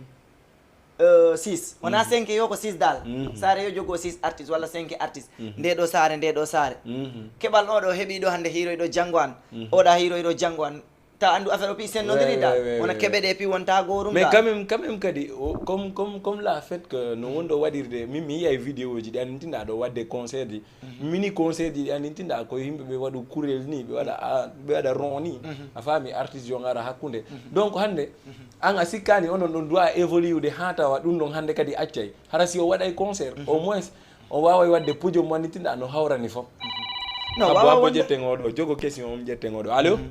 Euh, six. Wona, mhm, cinq yo, ko six dal. Mhm. Saare yo jogo six artiste walla cinq artiste. Mhm. Nde ɗo Saare, nde ɗo Saare. Mhm. Keɓal oɗo heɓi ɗo hannde hiroy ɗo janngo an. Mhm. Oɗa hiroy ɗo janngo an. Ta anndu affaire o pi sennodiri dal. Ouais, ouais, wona ouais, keɓe ɗe pi wonta goorum. Mais dal, quand même, quand même kadi, o, comme, comme, comme la fait que no wonɗo waɗirde, min mi yiyay vidéo ji ɗi anndintinɗa ɗo waɗde concert ji. Mhm. Mini concert ji ɗi anndintinɗa ko yimɓe ɓe waɗu kurel ni, ɓe waɗa, a, ɓe waɗa rond ni. Mhm. A faami, artiste yo ngara hakkunde. Mhm. Donc hannde, mhm, an a sikkaani onon ɗon doit évoluer haa tawa ɗum ɗon hannde kadi accay. Hara si o waɗay concert, mhm, au moins, o waaway waɗde podium mo anndintinɗa no hawrani fof. Mhm. No, habbo, wawa habbo wonde. Ƴetten oɗo, jogo question on ƴetten oɗo. Allo? Mhm.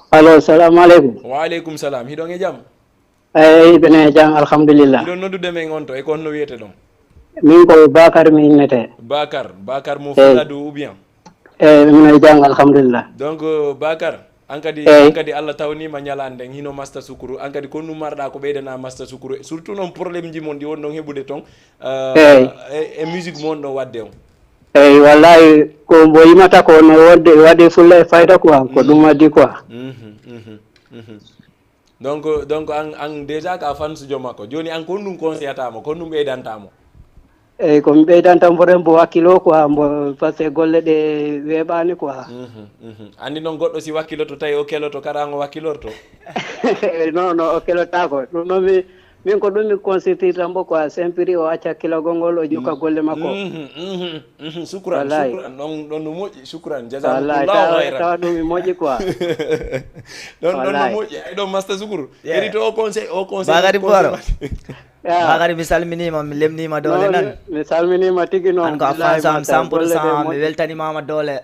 Allo, salamu aleykum. Wa aleykum salam. Hiɗon e jam? Eyi, mbeɗen e jam, alhamdulillah. Hiɗon noddude men on to, e ko honno wiyete ɗon? Min ko Bakar mi innete. Bakar, Bakar mo, eyi, Fuladu ou bien? Eyi, minen e jam, alhamdulillah. Donc, euh, Bakar, an kadi, eyi, an kadi Allah tawnima ñalaande nden, hino Masta Sukuru, an kadi ko honɗum marɗa ko ɓeydana Masta Sukuru, surtout noon problème ji mon ɗi wonɗon heɓude toon, euh, eyi, e, e musique mo wonɗon waɗde on? Eyi, wallahi, ko mbo yimata ko no wonde waɗi fulla e fayda quoi, ko, mhm, ɗum addi quoi. Mhm, mhm, mhm. Donc, donc an, an déjà ka fans jo makko. Joni an ko honɗum conseillata mo, ko honɗum ɓeydanta mo? Eyyi, ko mi ɓeydanta mo tan mbo wakkilo quoi, mbo, parce que golle ɗe weeɓani quoi. Mhm, mhm. Andi noon goɗɗo si wakkiloto tawi o keloto, kara ngo wakkilorto. Non, non, o kelotako. Ɗum noon mi, min ko ɗum mi consultirta mbo quoi, simpiri o acca kilagol ngol, o jukka golle makko. Mhm, mhm, mhm. Sukran, sukran. Ɗon, ɗon no moƴƴi, sukran. Jazakumullahu khairan. Tawa ɗum mi moƴƴi quoi. Ɗon, ɗon no moƴƴi. Ay ɗon Masta Sukuru. Eri to o conseil, o conseil. Bagari Boro. Bagari, mi salminima, mi lemnima doole nan. Mi salminima tigi noon. An ko a fansa am cent pour cent, mi weltanimama doole.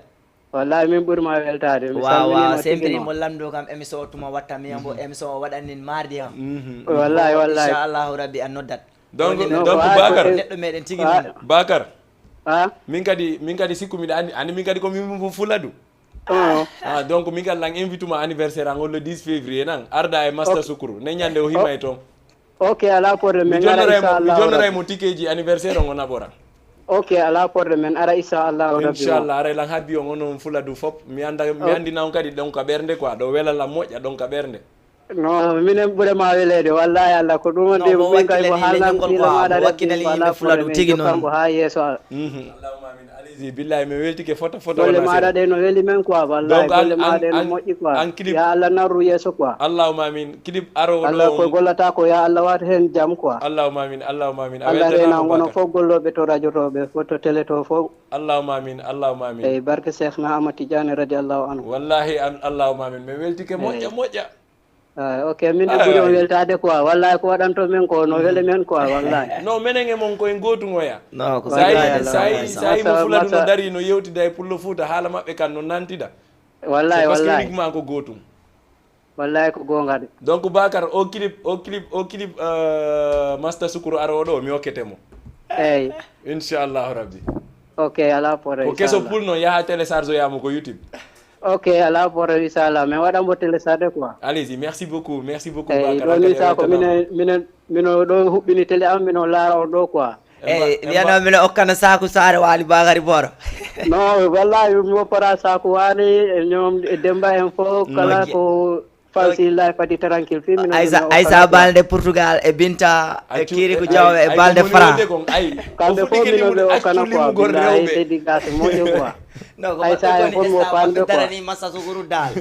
Wallahi min ɓurima weltade. Mi salminima tigi noon. Wawa, sempiri mo lamdo kam émission o tuma watta mi yambo émission o waɗanin mardi kam. Wallahi, wallahi. Inchallahu rabbi a noddat. Donc, donc Bakar, neɗɗo meɗen tigi noon. Bakar. Ah? Min kadi, min kadi sikku miɗa andi, andi min kadi ko min fuladu. Ah, donc min kadi lan invite ma anniversaire an le dix février nan. Arda e Masta Sukuru. Ne ñande o hima e toon. Ok, ala problème. Mi jonnora mo, mi jonnora mo tikeji anniversaire on o naɓora. Ok, ala problème. Min ara inchallahu rabbi. Inchallah, ara lan habbi on onon fuladu fop. Mi anda, mi andina on kadi ɗon ka ɓernde quoi. Ɗo welala moƴƴa ɗon ka ɓernde. Non, minen ɓure ma weleede, wallahi Allah, ko ɗum woni min kay ko haalnami hakkille maɗa wakkilani yimɓe fuladu tigi noon. Kanko ha yeeso. Allahumma amin. Alezi billahi mi weltike fota fota. Golle maɗa ɗe no weli men quoi, wallahi golle maɗa ɗe no moƴƴi quoi. Ya Allah narru yeeso quoi. Allahumma amin. Kidib aro Allah ko gollata ko ya Allah wat hen jam quoi. Allahumma amin. Allahumma amin. Allah rena ngono fof golloɓe to radio to ɓe fof to télé to fof. Allahumma amin. Allahumma amin. Eyyi barke Cheikhna Ahmad Tidiane radiallahu anhu. Wallahi Allahumma amin. Mi weltike moƴƴa moƴƴa. Ah, ok, min de ɓuri on weltade quoi. Wallahi ko waɗanto min ko no wele men quoi, wallahi. Non, menen e mon koye gootum oya. Non, ko sayi sayi sayi mo fuladu no dari no yewtida e pullo fuuta haala maɓɓe kan no nantida. Wallahi wallahi. Uniquement ko gootum. Wallahi ko goonga de. Donc Bakar, o clip o clip o clip euh, Masta Sukuru ara o ɗo mi hokkete mo. Eyyi. Inchallahu rabbi. Ok, ala problème. Ko keso pul noon yaha télécharge oyamo ko YouTube. Ok, ala problème, inchallah. Mais waɗa mbo télécharge quoi. Allez-y, merci beaucoup, merci beaucoup. Eyyi, ɗo ni sa ko minen minen mino ɗo huɓɓini télé am mino laara on ɗo quoi. Eyyi, mbiyano mino okkana saku saare waali bagari boro. Non, wallahi mi woppora saku waali e ñoom e Demba en fof kala ko Fansi live fadi tranquille fi mino. Aysa Aysa balde Portugal e Binta e Kiriku Jawbe e balde Fran. Kamɓe fof mino ɓe okkana quoi billahi dédicace moƴƴo quoi. Aysa en fof mo fanɓe quoi. Darani massa sukuru dal.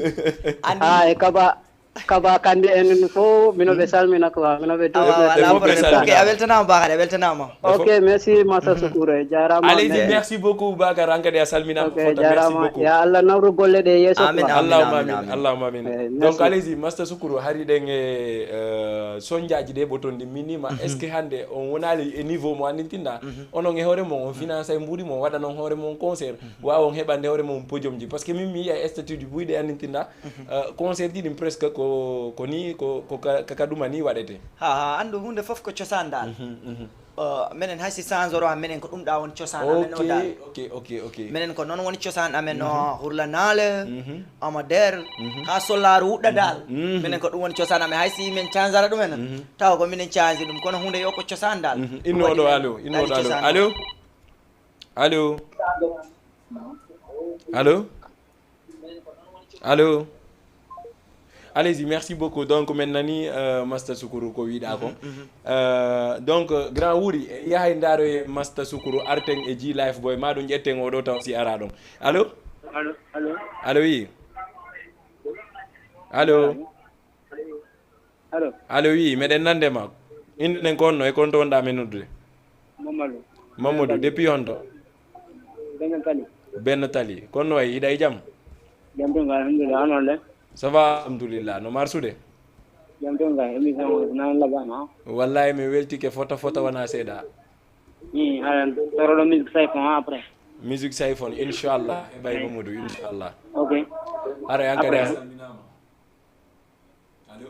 Ha e kaba kaba kandi en fof mino ɓe salmina quoi mino ɓe duɗe. A weltanama bakar a weltanama. Ok, merci Masta Sukuru, jarama. Allez-y, merci beaucoup Bakar, an kadi a salminama. Ok, jarama. Ya Allah nawru golle ɗe yeeso. Amin, amin, allahumma amin, amin. Allahumma amin. Eh, donc allez-y Masta Sukuru, hari ɗen e euh, sonjaji ɗe ɓotondi minima. Est-ce que hande on wonali e niveau mo andintinɗa? Onon e hoore mon on finance e mbuɗi mon waɗanon hoore mon concert. Wawa on heɓande hoore mon podium ji parce que min mi yiya e statut ji buyɗe andintinɗa. Euh, concert ji ɗin presque ko ko ni ko ko ka- kaka ɗuma ni waɗete. Ha ha andu hunde fof ko cosandal. Menen hay si sanzoro ha menen ko ɗum ɗa woni cosaan amen o dal. Ok, ok, ok. Menen ko noon woni cosaan amen o hurlanaale, amader, ha sollaaru wuɗɗa dal. Menen ko ɗum woni cosaan amen hay si min canzara ɗum en. Tawa ko minen canzi ɗum kono hunde yo ko cosaan dal. Innoɗo alo, innoɗo alo. Alo? Alo? Alo? Allez-y, merci beaucoup. Donc min nani euh, Masta Sukuru ko wiɗa ko. Euh, donc euh, grand wuri yahay ndaro e Masta Sukuru arten e G Life Boy maɗum ƴetten oɗo taw si ara ɗon. Allo? Allo, allo. Allo wi. Allo. Allo. Allo wi, meɗen nande ma. Inde nden ko honno e konto wonɗa men noddude? Mamadou. Mamadou, depuis honto? Benno Tali. Benno Tali. Kono wayi hiɗa e jam? Jam tun ga alhamdulillah, on wonde? Ça va alhamdulillah. No marsude? Jam tun ga émission o nan labama. Wallahi mi weltike fota fota wona seeɗa. Ni ala toroɗo musique siphon après. Musique siphon inchallah e bay Mamadou inchallah. Ok. Ara yankade salminama. Allo?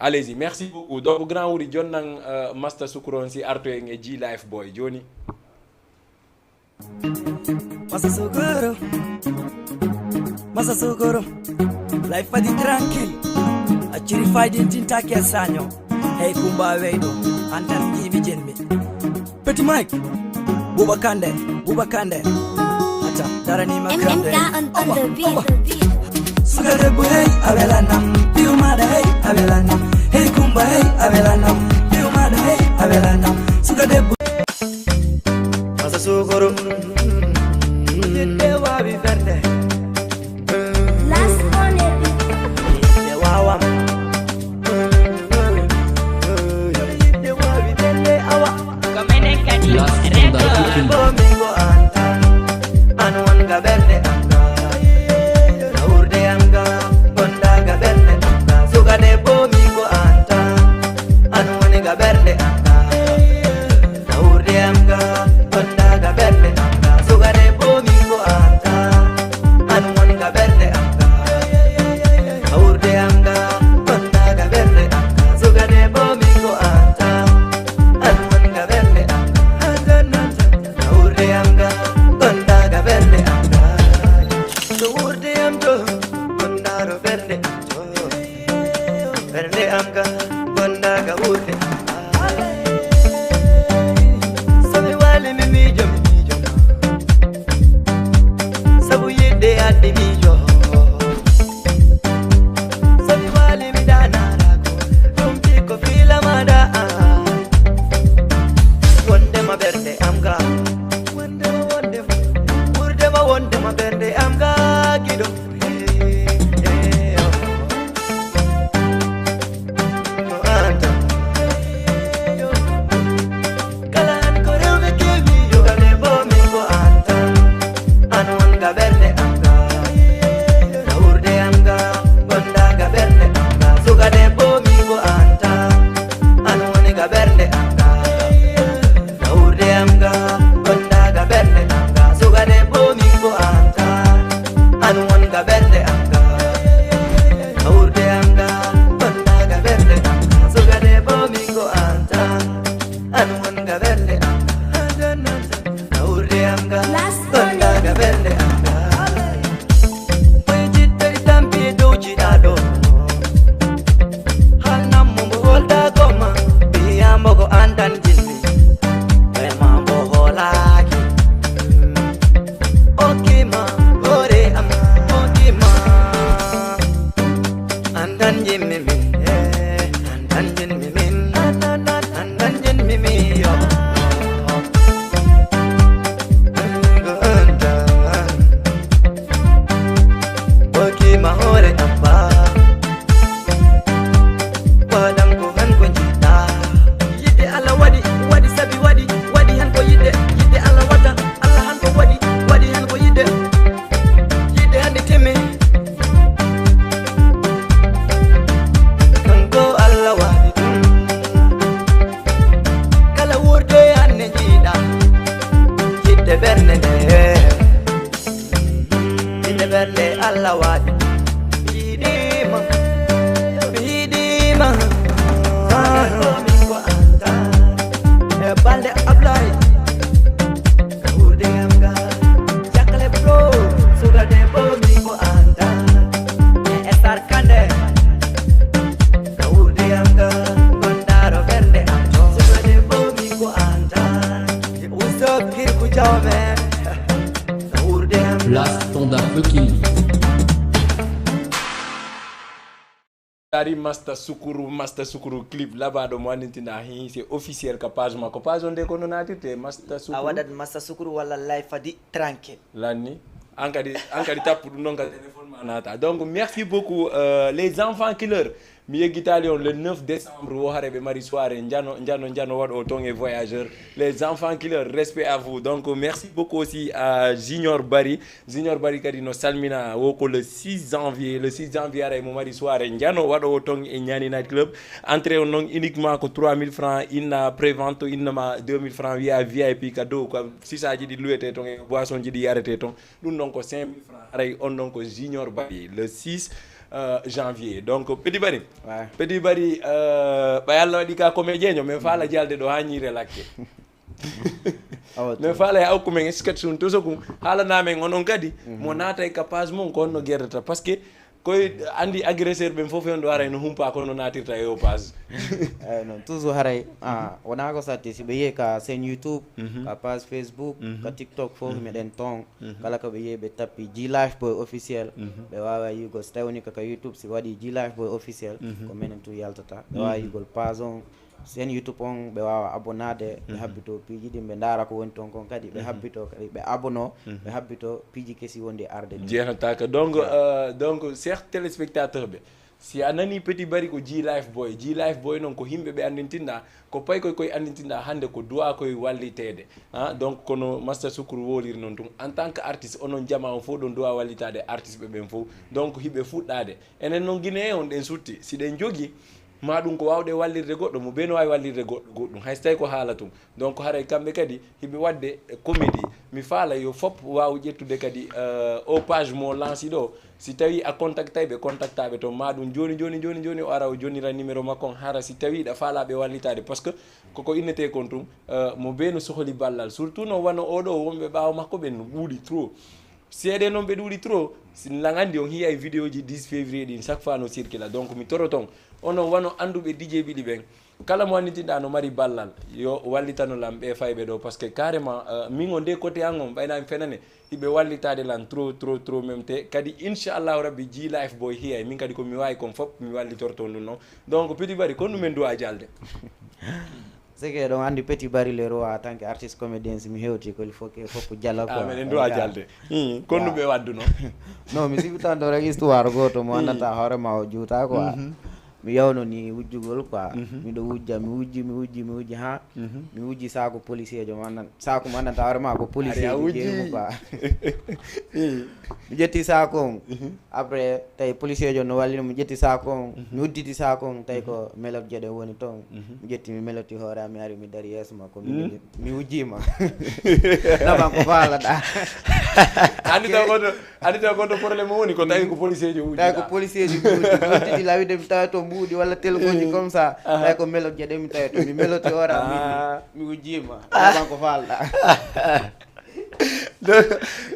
Allez-y, merci beaucoup. Donc, grand wuri jonnan uh, Masta Sukuru on si arto en e G Life Boy. Joni. Massa Sukuru. Massa Sukuru. Life fadi tranquille. Acciri faydi tintaki e saño. Hey kumba weydo. Antan ibi jenmi. Petit Mike, Bouba Kandé, Bouba Kandé. Attends, darani ma grande. M M K on, on the beat. Sugar de boy, avec la nam, piu Maɗa hey a welanam, hey Kumba hey a welanam, Biu maɗa hey a welanam. Suka debbo. Masa sukuru. Yidde wawi ferde. Last one. Yidde wawam. Yidde wawi ferde awa. Ko menen kadi. Last one. Bomi ko an tan. An won ga ɓernde am ga. Urde am ga. Gonda ga ɓernde am ga. Suka debbo mi ko an tan. An woni ga ɓernde am ga. Urde am ga. Gonda ga ɓernde am ga. Suka debbo mi ko an tan. An won ga ɓernde am ga. Urde am ga. Gonda ga ɓernde am ga. Suka debbo mi ko an tan. An won ga ɓernde am ga. Urde am ga. Gonda ga ɓernde am ga. To urde am to. Gonda ro ɓernde am to. Ɓernde am ga. Gonda ga urde am ga. So mi wali mi miijo mi miijo ma. Sabu yidde addi miijo. So mi wali mi danara ko. Ɗum fi ko fila ma da. Wonde ma ɓernde am ga. Wonde ma wonde ma. Urde ma wonde ma ɓernde am ga gido. Kala an ko rewɓe kewi yogane bomi ko an tan. An won ga ɓernde am ga. Urde am ga. Gonda ga ɓernde am ga. Sugade bomi ko an tan. An woni ga ɓernde am ga. Urde am ga, gonda ga ɓernde am ga. Sugade bomi ko an tan. An won ga ɓernde am ga. Urde am ga, gonda ga ɓernde am ga. Sugade bomi ko an tan. An won ga ɓernde am ga. Urde am ga, gonda ga ɓernde am ga. Moy jiɗɗori tampi dow jiɗaɗo. Hannam mo mbo holda goma. Biyambo ko andan jinmi. Ɓe ma mbo hoolaaki. Okima hoore am. Okima. Andan jinmi min. Eh, andan jinmi min. Andan jinmi min. Yo. Bokima hoore am ba. Waɗam ko han ko jiɗɗa. Yidde Allah waɗi, waɗi sabi waɗi, waɗi han ko yidde. Yidde Allah waɗa, Allah han ko waɗi, waɗi han ko yidde. Yidde hande teme. Kanko Allah waɗi ɗum. Kala wurde anne jiɗa. Yidde ɓernde nde. Inde ɓernde Allah waɗi. Mi yiɗima, mi yiɗima. Ko anta e balde Ablaye. Kurde am ga, jakle pro, suga debbo mi ko anta. E Sarkande. Kurde am ga, gondaro ɓernde am. Suga debbo mi ko anta. What's up, Kirikou Diawame? Last Standard Fucking. Dari Masta Sukuru, Masta Sukuru clip labaɗo mo anndintinɗa hi, c'est officiel ka page makko. Page on de ko no natirte Masta Sukuru. A waɗat Masta Sukuru walla Life Fadi tranquille. Lanni. An kadi, an kadi tappu ɗum ɗon ka téléphone ma naata. Donc merci beaucoup, euh, les enfants killers. Mi yeggitaali on le neuf décembre, wo hare ɓe mari soirée, njano, njano, njano waɗo ton e voyageur. Les enfants killers, respect à vous. Donc merci beaucoup aussi à Junior Barry. Junior Barry kadi no salmina, wo ko le six janvier. Le six janvier aray mo mari soirée, njano waɗo ton e Niani Night Club. Entrée on non uniquement ko trois mille francs, inna prévente, inna ma deux mille francs, wiya V I P ka dow, ko sisaji ɗi luwete ton e boisson ji ɗi yarete ton. Ɗum ɗon ko cinq mille francs. Haray on ɗon ko Junior Bari, le six, euh, janvier. Donc, Petit Bari. Ouais. Petit Bari, euh, ɓay Allah waɗi ka comédien, mais faala jalde ɗo ha ñiire lakke. Awa, mais to. Faala ya okku men sketch un, tout ça kum. Haalana men on, on kadi, mhm, mo naata e ka page mum, ko on no gerdata. Parce que Koy, andi agresseur ɓen fof on ɗo haray no humpa kono natirta e o page. Eyi noon, toujours haray, ah, wona ko satti, si ɓe yiye ka chaîne YouTube, ka page Facebook, ka TikTok fof, meɗen toon. Kala ko ɓe yiye ɓe tappi G Life Boy Officiel, ɓe wawa yigol. Si tawi woni ka, ka YouTube, si waɗi G Life Boy Officiel, ko menen tun yaltata. Ɓe wawa yigol page on, chaîne YouTube on, ɓe wawa abonnade, ɓe habbito piiji ɗin, ɓe ndaara ko woni toon kon kadi, ɓe habbito kadi, ɓe abonno, ɓe habbito piiji kesi wondi arde ɗin. Jeehnataaka. Donc, euh, donc, chers téléspectateurs ɓe, si a nani Petit Bari ko G Life Boy, G Life Boy noon ko himɓe ɓe anndintinɗa, ko paykoy koye anndintinɗa hannde ko duwa koye walliteede. Ah, donc kono Master Sukru woliri noon tun, en tant que artiste, onon jama on fof ɗon duwa wallitaade artiste ɓe ɓen fof. Donc hiɓe fuɗɗaade. Enen noon Guinéen on ɗen sutti, si ɗen jogi, ma ɗum ko wawde wallirde goɗɗo, mo bee no wawi wallirde goɗɗo goɗɗum, hay so tawi ko haala tun. Donc haray kamɓe kadi hiɓe wadde comédie. Mi faala yo fop waw ƴettude kadi, euh, o page mo lanci ɗo. Si tawi a contactay ɓe, contactaɓe toon, ma ɗum joni joni joni joni o ara o jonira numéro makko on, hara si tawi ɗa faala ɓe wallitade, parce que koko innete kon tun, euh, mo bee no sohli ballal, surtout no wano oɗo wonɓe ɓawo makko ɓen no ɓuuɗi trop. Seeɗe noon ɓe ɗuuɗi trop. Lan anndi on hiyay vidéo ji dix février ɗin, chaque fois no circula. Donc mi toro ton, onon wano annduɓe D J Ɓiɗi ɓen, kala mo anndintinɗa no mari ballal, yo wallitano lan ɓe fayɓe ɗo, parce que carrément, euh, min o nde côté an on ɓayna mi fenane, hiɓe wallitade lan trop trop trop même. Te kadi inchallahu rabbi G Life Boy hiyay, min kadi ko mi wawi kon fop mi wallitorto ɗum noon. Donc Petit Bari, kon ɗumen duwa jalde? C'est que ɗon anndi Petit Bari le roi en tant que artiste comédien, si mi hewti ko il faut que fof jala quoi. Ah, meɗen duwa jalde. Hmm, kon ɗum ɓe wadduno? Non, mi sibi tan ɗo rek histoire goto mo annata hoore ma o juuta quoi. Mi yawno ni wujjugol quoi. Miɗo wujja, mi wujji, mi wujji, mi wujji ha mi wujji saako policier jo, mi anndan saako mo anndanɗa hoore ma ko policier jo jeemu quoi. Mi ƴetti saako on. Après tawi policier jo no wallino, mi ƴetti saako on, mi udditi saako on, tawi ko melot jeɗen woni toon. Mi ƴetti, mi meloti hoore am, mi ari mi dari yeeso ma ko mi mi wujjima. Naman ko faalaɗa? Anndi taw goto, anndi taw goto problème o woni ko tawi ko policier jo wujji. Tawi ko policier jo wujji. Udditi lawide mi tawa to mbuuɗi walla téléphone ji comme ça. Tawi ko melot jeɗen mi tawi to, mi meloti hoore am, mi wujjima. Naman ko faalaɗa? Donc,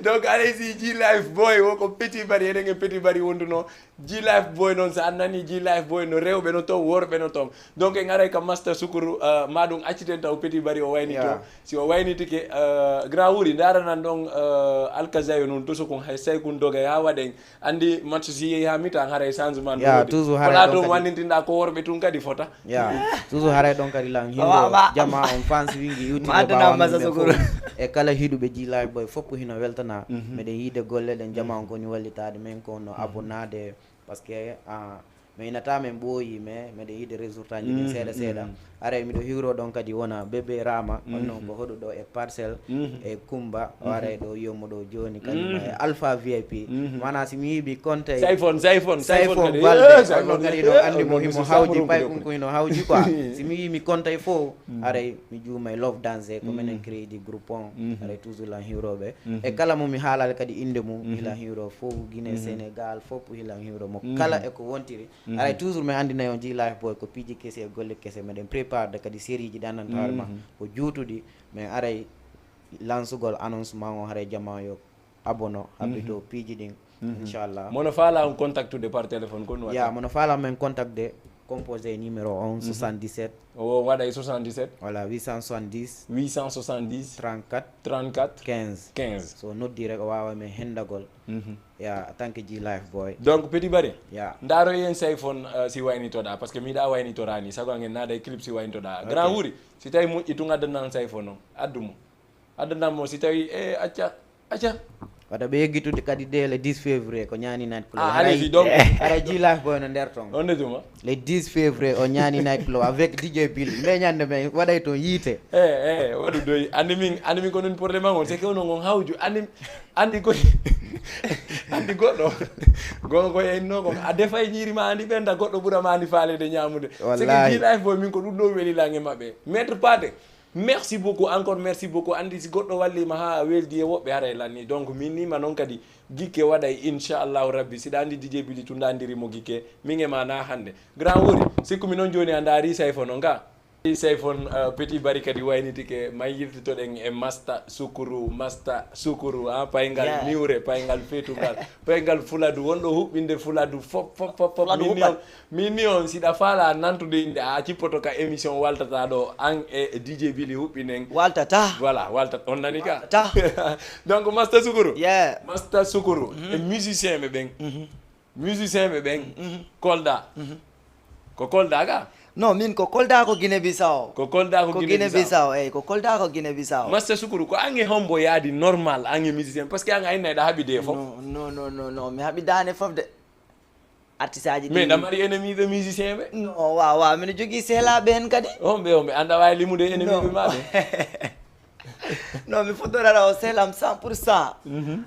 donc allez-y, G Life Boy, woko Petit Bari, eɗen e Petit Bari wonduno. G Life Boy noon, so a nani G Life Boy no rewɓe no toon, worɓe no toon. Donc en aray ka Master Sukuru, euh, ma ɗum acciten taw Petit Bari o waynito. Si o waynitike, euh, grand wuri, ndaranan ɗon, euh, Alkazayo noon, toso kon hay say kun dogay ha waɗen. Anndi match si yehi ha mi-temps haray changement. Ya, toujours haray ɗon kadi. Wala to mo anndintinɗa ko worɓe tun kadi fota. Ya, toujours haray ɗon kadi lan himɓe jama on, fans wingi iwtiɓe ɓawa men fof. E kala hiɗuɓe G Life Boy fof hino weltana. Meɗen yiide golle ɗen, jama on koni wallitade men ko no abonnade. Parce que, ah, mi inata men ɓooyi, mais meɗen yiide résultat ji ɗin seeɗa seeɗa. Aray miɗo hiwro ɗon kadi wona Bébé Rama, on noon ko hoɗuɗo e Parcelles, e Kumba, o aray ɗo yiyonmo ɗo jooni, kañum e Alpha V I P. Mana si mi yii mi konta e Sayfon, Sayfon, Sayfon Sayfon kadi. Balde, on noon kadi no anndi mo, himo hawji pay kun ko hino hawji quoi. Si mi yii mi konta e fof, aray mi juuma e Love Danger, ko menen créé di groupe on. Aray toujours lan hiwroɓe. E kala mo mi haalal kadi innde mum, hilan hiwro fof, Guinée, Sénégal, fof hilan hiwro mo. Kala e ko wontiri, aray toujours mi anndinay on G Life Boy ko piiji kesi e golle kese, meɗen préparde kadi série ji ɗi anndanɗa hoore ma ko juutuɗi, mais aray lansugol annonce ma on haray jama yo abonno, habbito piiji ɗin, inchallah. Mono faala on contactude par téléphone, ko no watta? Ya, mono faala men contactude, composé numéro on, soixante-dix-sept. O waɗa e soixante-dix-sept? Voilà, huit cent soixante-dix. Huit cent soixante-dix. Trente-quatre. Trente-quatre. Quinze. Quinze. So noddi rek o wawa men hendagol. Ya, en tant que G Life Boy. Donc Petit Bari, ya, ndaaro yen Sayfon, euh, si waynitoɗa, parce que miɗa waynitora ni, sago angen naada e clip si waynitoɗa. Grand Wuri, si tawi moƴƴi tun addanan Sayfon on, addu mo. Addanan mo si tawi, e, acca, acca. Wata ɓe yeggitude kadi de le dix février ko Ñaani Night Club. Ah, allez-y donc. Haray G Life Boy no nder ton. On nde tuma? Le dix février o Ñaani Night Club avec D J Bill. Nde ñande men waɗay ton yiite. Eh, eh, waɗu doyi. Anndi min, anndi min ko non problème an on. C'est que onon on hawju. Anndi, anndi ko, anndi goɗɗo. Gonga ko yayinno kon. A defay ñiiri ma anndi ɓenda goɗɗo ɓura ma anndi faaleede ñaamude. C'est que G Life Boy min ko ɗum ɗo weli lan e maɓɓe. Maître Pathé. Merci beaucoup, encore merci beaucoup. Anndi si goɗɗo wallima ha weldi e woɓɓe haray lanni. Donc min nima noon kadi gikke waɗay inchallahu rabbi. Siɗa anndi D J Bili tun nda anndiri mo gikke. Min e ma na hannde. Grand Wuri, sikku mi noon jooni a ndaari Sayfo noon ka. Seyfon, uh, Petit Bari kadi waynitike, ma yiltitoɗen e Masta Sukuru, Masta Sukuru, ha, payngal niwre, payngal fetugal, payngal fuladu, wonɗo huɓɓinde fuladu fop, fop, fop, fop. Min ni on, min ni on, siɗa faala nantude innde, a cippoto ka émission waltata ɗo, an e D J Bili huɓɓinen. Waltata. Voilà, waltata, on nani ka. Donc, Masta Sukuru. Yeah. Masta Sukuru, e musicien ɓe ɓen. Musicien ɓe ɓen, Kolda. Ko Kolda ga? Non, min ko Kolda, ko Guinée Bissau. Ko Kolda, ko Guinée Bissau. Eyyi, ko Kolda, ko Guinée Bissau. Masta Sukuru, ko an e hombo yaadi normal, an e musicien, parce que an a innay ɗa haɓi de fof. Non, non, non, non, non, mi haɓi dane fof de. Artiste aji. Mais ɗa mari ennemi ɓe musicien ɓe? Non, wa, wa, mino jogii sehlaaɓe hen kadi. Homɓe, homɓe, anda wawi limude ennemi ɓe ma ɓe? Non, mi fuɗɗorata o sehlam cent pour cent.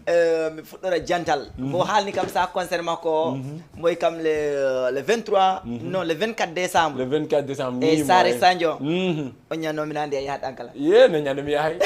Euh, mi fuɗɗora jantal. Ko haalni kam sa concert makko o, mboy kam le, le vingt-trois, non, le vingt-quatre décembre. Le vingt-quatre décembre. E Saare Sanjo. On ñanno mi nandi e yahat an kala. Ye, no ñanno mi yahay.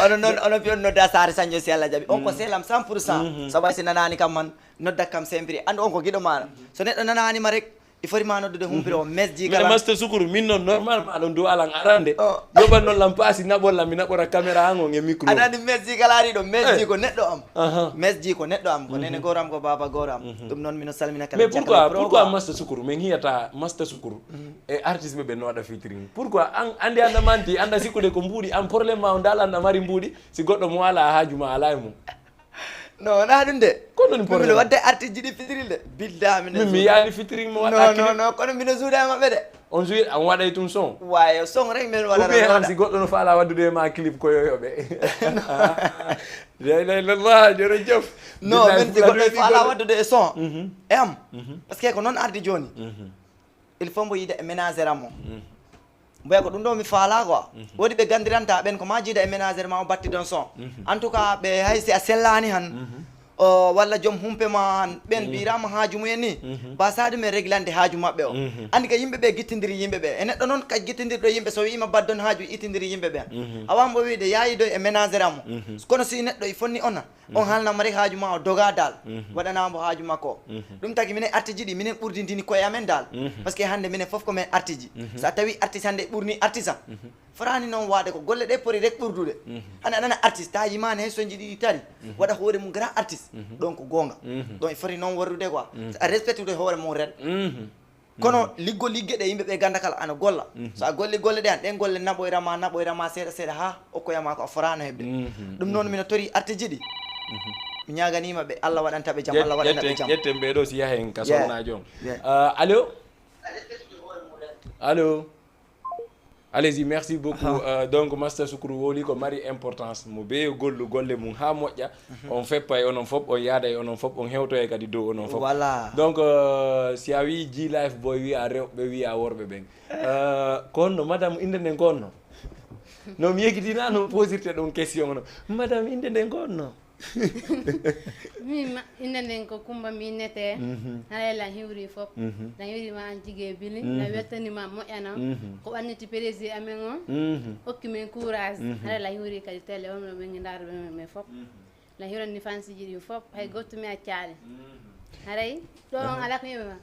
Ono non, ono piyon nodda Saare Sanjo si Allah jaɓi. On ko sehlam cent pour cent. Sabu si nanani kam man, nodda kam sempiri. Andu on ko giɗo maɗa. So neɗɗo nanani ma rek, il faut ma noddude humpiro o mesji kala. Masta Sukuru, min non normal ma ɗon duwalan arande. Yoɓan non lam paasi naɓol lam, mi naɓora caméra an on e micro. Aɗa andi mesji kala ari ɗo, mesji ko neɗɗo am. Mesji ko neɗɗo am, ko nene goro am, ko baba goro am. Ɗum noon mino salmina kala. Mais pourquoi, pourquoi Masta Sukuru? Min hiyata Masta Sukuru. E artiste ɓe ɓe no waɗa featuring. Pourquoi? An andi anda manti, anda sikkude ko mbuuɗi, an problème ma o dal anda mari mbuuɗi, si goɗɗo mo ala haaju ma ala e mum. Non, wona ɗum de. Ko ɗum problème. Wadde artiste jiɗi featuring de. Bidda min. Min mi yaani featuring mo waɗa clip. Non, non, kono mino jouda e maɓɓe de. On jouit, on waɗay tun son. Wayo son rek men waɗa. Ou bien han si goɗɗo no faala waddude e ma clip ko yoyoɓe. La ilaha illallah, jërëjëf. Non, men si goɗɗo faala waddude e son. E am. Parce que ko noon ardi joni. Il faut mbo yiida e ménagère am o. Mboya ko ɗum ɗo mi faala quoi. Woodi ɓe gandiranta ɓen ko ma jiida e ménagère ma o batti don son. En tout cas ɓe hay si a sellani han, o walla joom humpe ma han, ɓen mbirama haaju mumen ni, basade men réglande haaju maɓɓe o. Andi ka yimɓe ɓe gittindiri yimɓe ɓe. E neɗɗo noon ka gittindirɗo yimɓe, so wiima baddon haaju ittindiri yimɓe ɓe. A wawa mbo wiide yayi ɗo e ménagère am o. Kono si neɗɗo e fonni ona, on haalnama rek haaju ma o doga dal. Waɗanama mbo haaju makko. Ɗum tagi minen artiji ɗi minen ɓurdintini koye amen dal. Parce que hannde minen fof ko men artiji. So a tawi artiste hannde ɓurni artiste am, fotani noon waade ko golle ɗe poti rek ɓurdude. Hannde aɗana artiste ta yimani hay so jiɗi tari, waɗa hoore mum grand artiste. Ɗon ko goonga. Ɗon e foti noon warrude quoi. So a respectude hoore mum ren. Kono liggo ligge ɗe yimɓe ɓe ganda kala ana golla. So a golli golle ɗe an, ɗen golle naɓoyra ma, naɓoyra ma seeɗa seeɗa ha okkoya ma ko a forano heɓde. Ɗum noon mino tori artiji ɗi. Mi ñaganima ɓe, Allah waɗanta ɓe jam, Allah waɗanta ɓe jam. Ƴetten ɓe ɗo si yahen ka sownajo on. Allo? Allo? Allez-y, merci beaucoup. Euh, donc Masta Sukuru wowli ko mari importance, mo beyo gollu golle mum ha moƴƴa. On feppa e onon fop, on yaada e onon fop, on hewtoya kadi dow onon fop. Voilà. Donc euh, si a wi G Life Boy, wiya rewɓe, wiya worɓe ɓen. Euh, ko honno madame, innde nden ko honno? No mi yegitina no posirte ɗum question ono. Madame, innde nden ko honno? Min ma innde nden ko Kumba min nete. Haray la hiwri fop. La hiwri ma an jige bili, la weltani ma moƴƴana. Ko wanniti président amen o, okki men courage. Haray la hiwri kadi télé on no ɓe ngi ndaaro ɓe men fop. La hiwrani fansiji ɗin fop, hay goto mi accaali. Haray ɗo on ala ko yimɓe ma.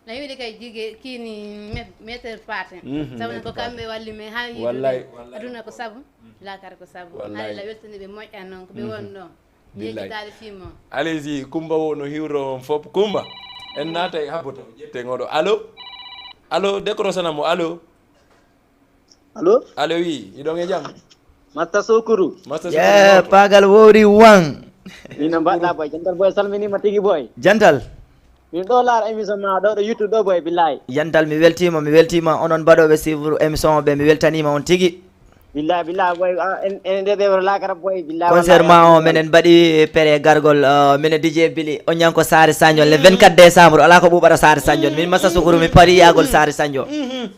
La hiwri kay jige kini maître Pathé. Sabu ko kamɓe walli men ha yiɗude. Aduna ko sabu, lakara ko sabu. Haray la weltani ɓe moƴƴa noon ko ɓe woni ɗo. Yejjitaade fii mo. Allez-y, Kumba wo no hiwro on fop. Kumba, en naata e habbo taw ƴetten oɗo. Allo? Allo, décrochana mo. Allo? Allo? Allo, wi, iɗon e jam? Masta Sukuru. Masta Sukuru. Ye, paagal wowri wan. Ino mbaɗɗa boy, jantal boy, salminima tigi boy. Jantal. Min ɗo laara émission ma ɗo, ɗo YouTube ɗo boy, billahi. Jantal, mi weltima, mi weltima onon mbaɗoɓe suivre émission o ɓe, mi weltanima on tigi. Billahi, billahi boy, ah, en, en de ɓe wala kara boy, billahi. Concert ma o menen mbaɗi pere gargol, euh, minen D J Bili, o ñanko Saare Sanjon, le vingt-quatre décembre, ala ko ɓuɓata Saare Sanjon. Min Masta Sukuru, mi paari yagol Saare Sanjon.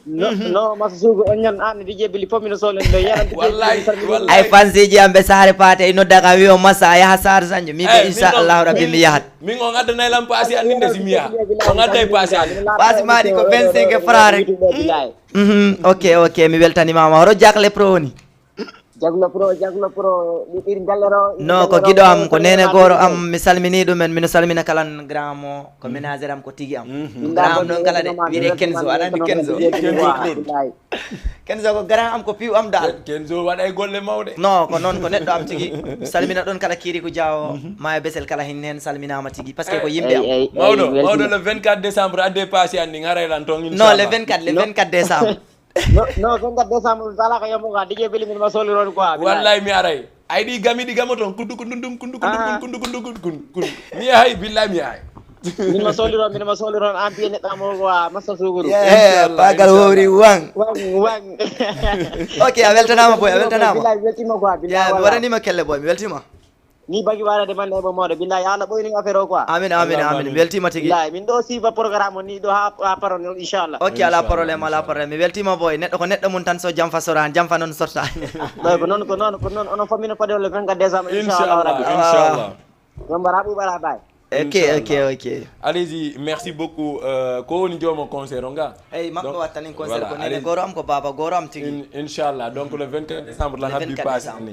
No, no, Masta Sukuru, on ñan an D J Bili fof mino sohlen ɗo, yaran D J Bili. Wallahi, wallahi. Ay fansiji am ɓe Saare Paate, e nodda kam wiyo Massa, a yaha Saare Sanjo. Min ɓe, eh, inchallahu rabbi, mi yahat. Min on addanay lam paasi an ninde si mi yaha. On adday paasi an. Paasi maɗi ko vingt-cinq francs rek. Mhm, ok, ok, mi weltanimama. Hoto Jakle Pro woni? Jaglo Pro, Jaglo Pro, ɗi ɓiri galle ɗo. No, ko giɗo am, ko nene goro am, mi salmini ɗumen, mino salmina kalan grand mo, ko ménagère am, ko tigi am. Grand am noon kala de, wiyde Kenzo, aɗa anndi Kenzo. Kenzo ko grand am, ko piw am dal. Kenzo waɗa e golle mawɗe. No, ko noon, ko neɗɗo am tigi. Mi salmina ɗon kala kiiri ko jaawo, ma e besel kala hin heen salminaama tigi, parce que ko yimɓe am. Mawɗo, mawɗo, le vingt-quatre décembre, adde paasi an ɗin, haray lan toon, no, le inchallah. Vingt-quatre, le vingt-quatre décembre. No, no, vingt-quatre décembre, mi salaka yombo quoi, D J Billy, min ma soli ron quoi, billahi. Wallahi mi aray. Ay ɗi gami ɗi gamo toon, kundu kundu ndum, kundu kundu kun, kundu kundu kun, kun, kun. Mi yahay, billahi mi yahay. Min ma soli ron, min ma soli ron, an piye neɗɗo mo quoi, massa suguru. Yeah, inchallah, bagal inchallah. Hoori wang. Wang, wang. Ok, a weltanaama boy, a weltanaama. Billahi, weltima quoi, billahi. Yeah, mi waɗanima kelle boy, mi weltima. Ni bagi warade man e bo moɗo, billahi, Allah ɓoyni affaire o quoi. Amin, amin, amin. Mi weltima tigi. Billahi, min ɗo siifa programme o ni ɗo ha, ha paron, inchallah. Ok, ala problème, ala problème. Mi weltima boy, neɗɗo ko neɗɗo mum tan, so jamfa sorani, jamfa noon sortani. Ɗo ko noon, ko noon, ko noon, onon fof mino fode le vingt-quatre décembre, inchallah rabbi. Inchallah. Min mbaɗa ɓuuɓa ala bay. Ok, ok, ok. Allez-y, merci beaucoup. Euh, ko woni jooma concert o nga? Eyi, makko wattanin concert ko nene goro am, ko baba goro am tigi. In-, inchallah. Donc le vingt-quatre décembre lan habbi paasi ni.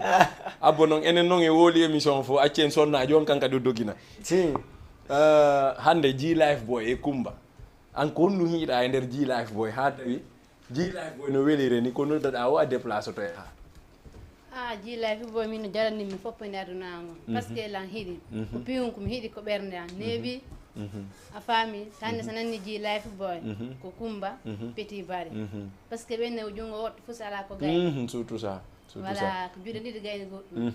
Abbo noon, enen noon e woli émission fof, acci en sonna, joon kan kadi o dogina. Si. Euh, hannde G Life Boy e Kumba. An ko honɗum hiiɗa e nder G Life Boy haa tawi G Life Boy no welire ni, ko noddaɗa o a déplace to e haa? Ah, G Life Boy, min no jarani mi fof e nder aduna o. Parce que lan hiɗi. Ko piwum ko mi hiɗi ko ɓernde am. Neeɓi. A faami? Hannde so nanni G Life Boy, ko Kumba, Petit Bari. Parce que ɓen ne o junngo woɗɗo fof si alaa ko gayni. Surtout ça. Surtout ça. Voilà, ko juuɗe ɗiɗi gayni goɗɗum.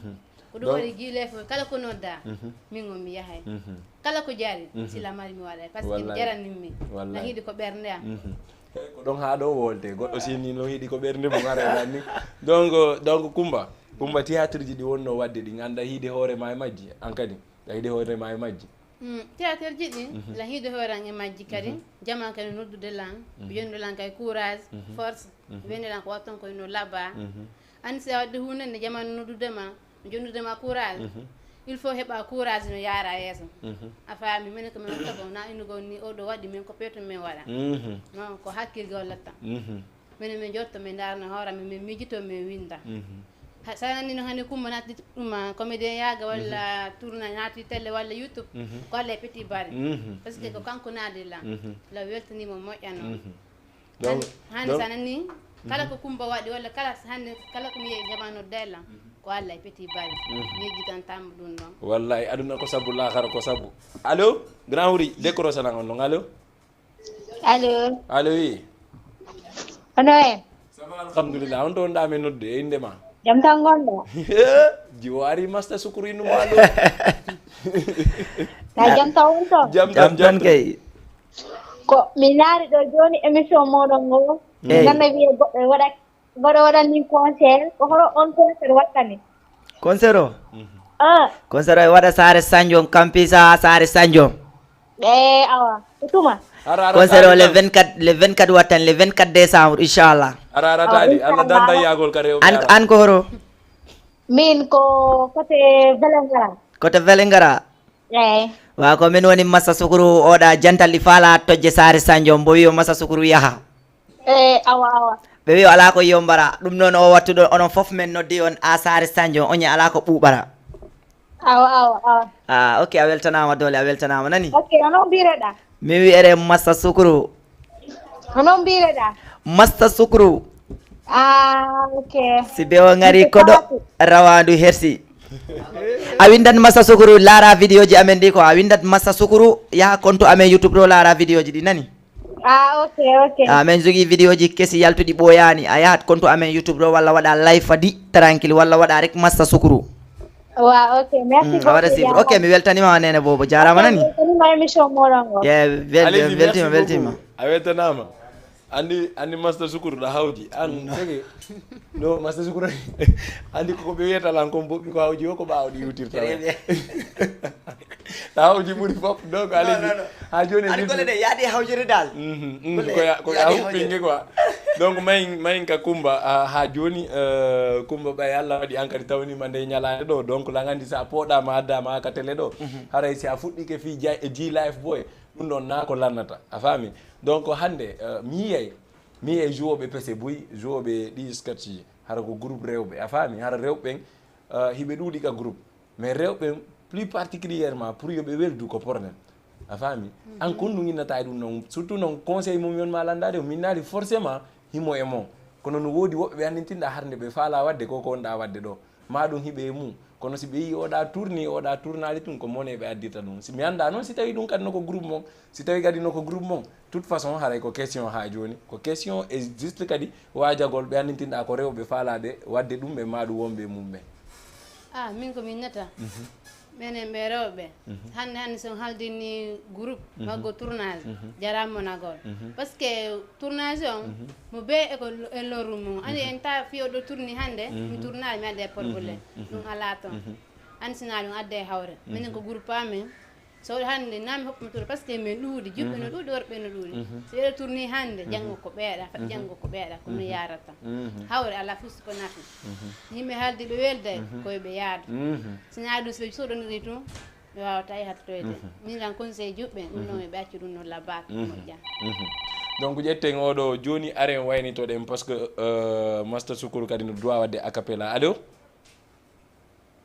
Ko ɗum waɗi G Life Boy, kala ko nodda, min on mi yahay. Kala ko jari, si la mari mi waɗay. Parce que mi jarani mi. Wallahi. Na hiɗi ko ɓernde am. Ko ɗon haa ɗo wolte. Goɗɗo si ni no hiɗi ko ɓernde mum ara e lanni. Donc, donc Kumba, Kumba théâtre ji ɗi wonno waɗde ɗi ngannda hiɗi hoore ma e majji. An kadi, a hiɗi hoore ma e majji. Mm, théâtre ji ɗi, la hiɗi hoore am e majji kadi. Jamaa kadi noddude lan, ɓe yondu lan kay courage, force. Wende lan ko watton ko no laba. An si a waɗde huunde nde jamanu noddude ma, no jonnude ma courage. Il faut heɓa courage no yaara yeeso. A faami, minen ko min watta ko na innugol ni oɗo waɗi min ko peeto min waɗa. Non, ko hakkil gollata. Minen min jotto min ndaarna hoore min, min miijito min winda. Ha, sa nanni no hannde Kumba naati ɗum, ah, comédien yaaga walla tourna naati télé walla YouTube, ko Alla e Petit Bari. Parce que ko kanko naadi lan. La weltaniima moƴƴa noon. Donc, hannde donc, sa nanni, kala ko Kumba waɗi walla kala hannde, kala ko mi yehi jamanu dela, ko Alla e Petit Bari. Mi yejjitantaama ɗum ɗon. Wallahi, aduna ko sabu, laakara ko sabu. Allo, grand Wuri, décroche lan on ɗon, allo? Allo. Allo, oui. Hono en? Ça va, alhamdulillah. On to wonɗa men nodde, e innde ma? Jam tan ngonɗa? Jiwo ari masta sukuru innu ma ɗo. Na jam tan won to? Jam tan, jam tan kay. Ko mi naari ɗo jooni émission moɗon ngo. Eyi. Nana wiye goɗɗo waɗa, goɗɗo waɗani concert. Ko hono on concert waɗtani? Concert o? Ah. Concert o e waɗa Saare Sanjon, Kampisa Saare Sanjon. Eh, awa. Ko tuma? Ara, ara, concert o le vingt-quatre, le vingt-quatre wattan, le vingt-quatre décembre, inchallah. Ara, ara, awa, tali. Allah inchallah. Danda yagol kare o. An, ara. An ko horo? Min ko côté Vélingara. Côté Vélingara? Eyi. Wa ko min woni Massa Sukuru, oɗa jantal ɗi faala tojje Saare Sanjo, mbo wi o Massa Sukuru yaha. Eyi, awa, awa. Ɓe wi o alaa ko yombara. Ɗum noon o wattu ɗo, onon fof men noddi on a Saare Sanjo, oñe alaa ko ɓuuɓara. Awa, awa, awa. Ah, ok, a weltanaama doole, a weltanaama nani? Ok, hono mbireɗa? Mi wiyere Massa Sukuru. Hono mbireɗa? Massa Sukuru. Ah, ok. Si be o ngari koɗo rawandu hersi. A windat Massa Sukuru, laara vidéo ji amen ɗi ko. A windat Massa Sukuru, yaha konto amen YouTube ɗo, laara vidéo ji ɗi nani? Ah, ok, ok. Ah, amen jogi vidéo ji kesi yaltuɗi ɓooyaani. A yahat konto amen YouTube ɗo walla waɗa live fadi tranquille walla waɗa rek Massa Sukuru. Wa, ok, merci beaucoup. Mm, a waɗa suivre. Ok, mi weltanima nene bobo. Jarama nani? Mi weltanima émission moɗon o. Yeah, wel-, allez-y, weltima, merci weltima. Beaucoup. A weltanama. Andi, andi Masta Sukuru ɗa hawji. An, sege. No, Masta Sukuru. Andi ko, ko ɓe wiyata lan kon boɓɓi ko hawji o ko ɓawo ɗi iwtirta. Très bien. Ɗa hawji ɓuri fof. Donc, non, allez-y. Non, non. Ha joni ani golle ɗe yaadi e hawjere dal. Mhm, mhm. Golle ko ya-, ko yaadi ya e hawjere. Huɓɓinge quoi. Donc, mayin, mayin ka Kumba, ah, ha joni, euh, Kumba ɓay Allah waɗi an kadi tawnima nde ñalande ɗo. Donc, lan andi sa poɗama addama ha ka télé ɗo. Mhm. Haray si a fuɗɗike fi jay-, e G Life Boy. Ɗum ɗon na ko lannata, a faami? Donc hannde, euh, mi yiyay, mi yiyay jouwooɓe pese buy, jouwooɓe ɗi sketch ji. Hara ko groupe rewɓe, a faami? Hara rewɓe ɓen, euh, hiɓe ɗuuɗi ka groupe. Mais rewɓe ɓen, plus particulièrement, pour yo ɓe weldu ko problème. A faami? An kon ɗum innata e ɗum noon, surtout noon conseil mum yon ma lanndaade o minnaali forcément himo e mon. Kono no woodi woɓɓe ɓe anndintinɗa harnde ɓe faala waɗde ko ko wonɗa waɗde ɗo. Ma ɗum hiɓe e mum. Kono si ɓe yii oɗa tourni, oɗa tournaali tun, ko mone ɓe addirta ɗum. Si mi annda noon, si tawi ɗum kadi no ko groupe mon, si tawi kadi no ko groupe mon, toute façon, haray ko question haa jooni. Ko question e juste kadi waajagol ɓe anndintinɗa ko rewɓe faalaɓe waɗde ɗum ɓe ma ɗum wonɓe e mum ɓe. Ah, min ko min nata. Menen ɓe rewɓe. Hannde, hannde, so on haldini groupe, maggo tournage, jaraama monagol. Parce que tournage on, mo bee e ko lo-, e lorru mum. Andi en ta fiyo ɗo tourni hannde, mi tournage, mi adde problème. Ɗum alaa toon. An sina ɗum adde hawre. Minen ko groupe amen. So hannde na mi hokka mo tour, parce que min ɗuuɗi, juɓɓe no ɗuuɗi, worɓe no ɗuuɗi. So ɓeɗo tourni hannde, janngo ko ɓeeɗa, fa-, janngo ko ɓeeɗa, ko mi yarata. Hawre alaa fus ko nafi. Yimɓe haaldi ɓe welday, koye ɓe yaada. Sina ɗum so ɓe soɗoniri tun, ɓe wawata e hattoyde. Min tan conseil juɓɓe, ɗum noon ɓe accu ɗum no labaka, moƴƴa. Donc, ƴetten oɗo jooni, aren waynitoɗen, parce que, euh, Master Sukuru kadi no duwa wadde a cappella. Allo?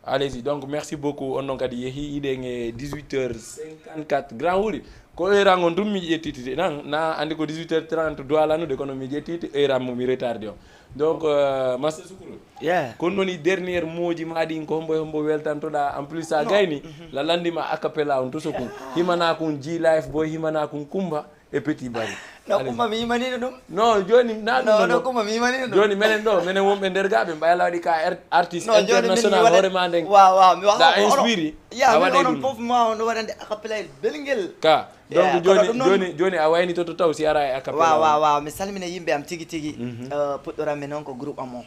Allez-y. Donc, merci beaucoup. On non kadi yehi, iɗen e dix-huit heures cinquante-quatre. Grand Wuli, ko heure an on ɗum mi ƴettiti nan, na andi ko dix-huit heures trente duwa lanude, kono mi ƴettiti heure am mo mi retardi on. Donc, euh, Master Sukuru, yeah, kon woni dernier moji ma ɗin, ko hombo e hombo weltantoɗa? En plus, sa gayni, la landima a cappella on to Sukuru. Himana kun G Life Boy, himana kun Kumba e Petit Bari. No, Kumba mi yimanino ɗum. No, joni na ɗum. No, no, Kumba mi yimanino ɗum. Joni menen ɗo, menen wonɓe nder gaɓe, mbayla waɗi ka er-, artiste international, hoore ma nden. Waaw, waaw, mi wawa. Da inspiri. Ya, a waɗay ɗum. Fof ma on waɗande a cappella belngel. Ka. Donc, joni, joni, joni a waynitoto taw si ara e a cappella. Waaw, waaw, waaw. Mi salmina yimɓe am tigi tigi. Euh, puɗɗoran mi noon ko groupe am o.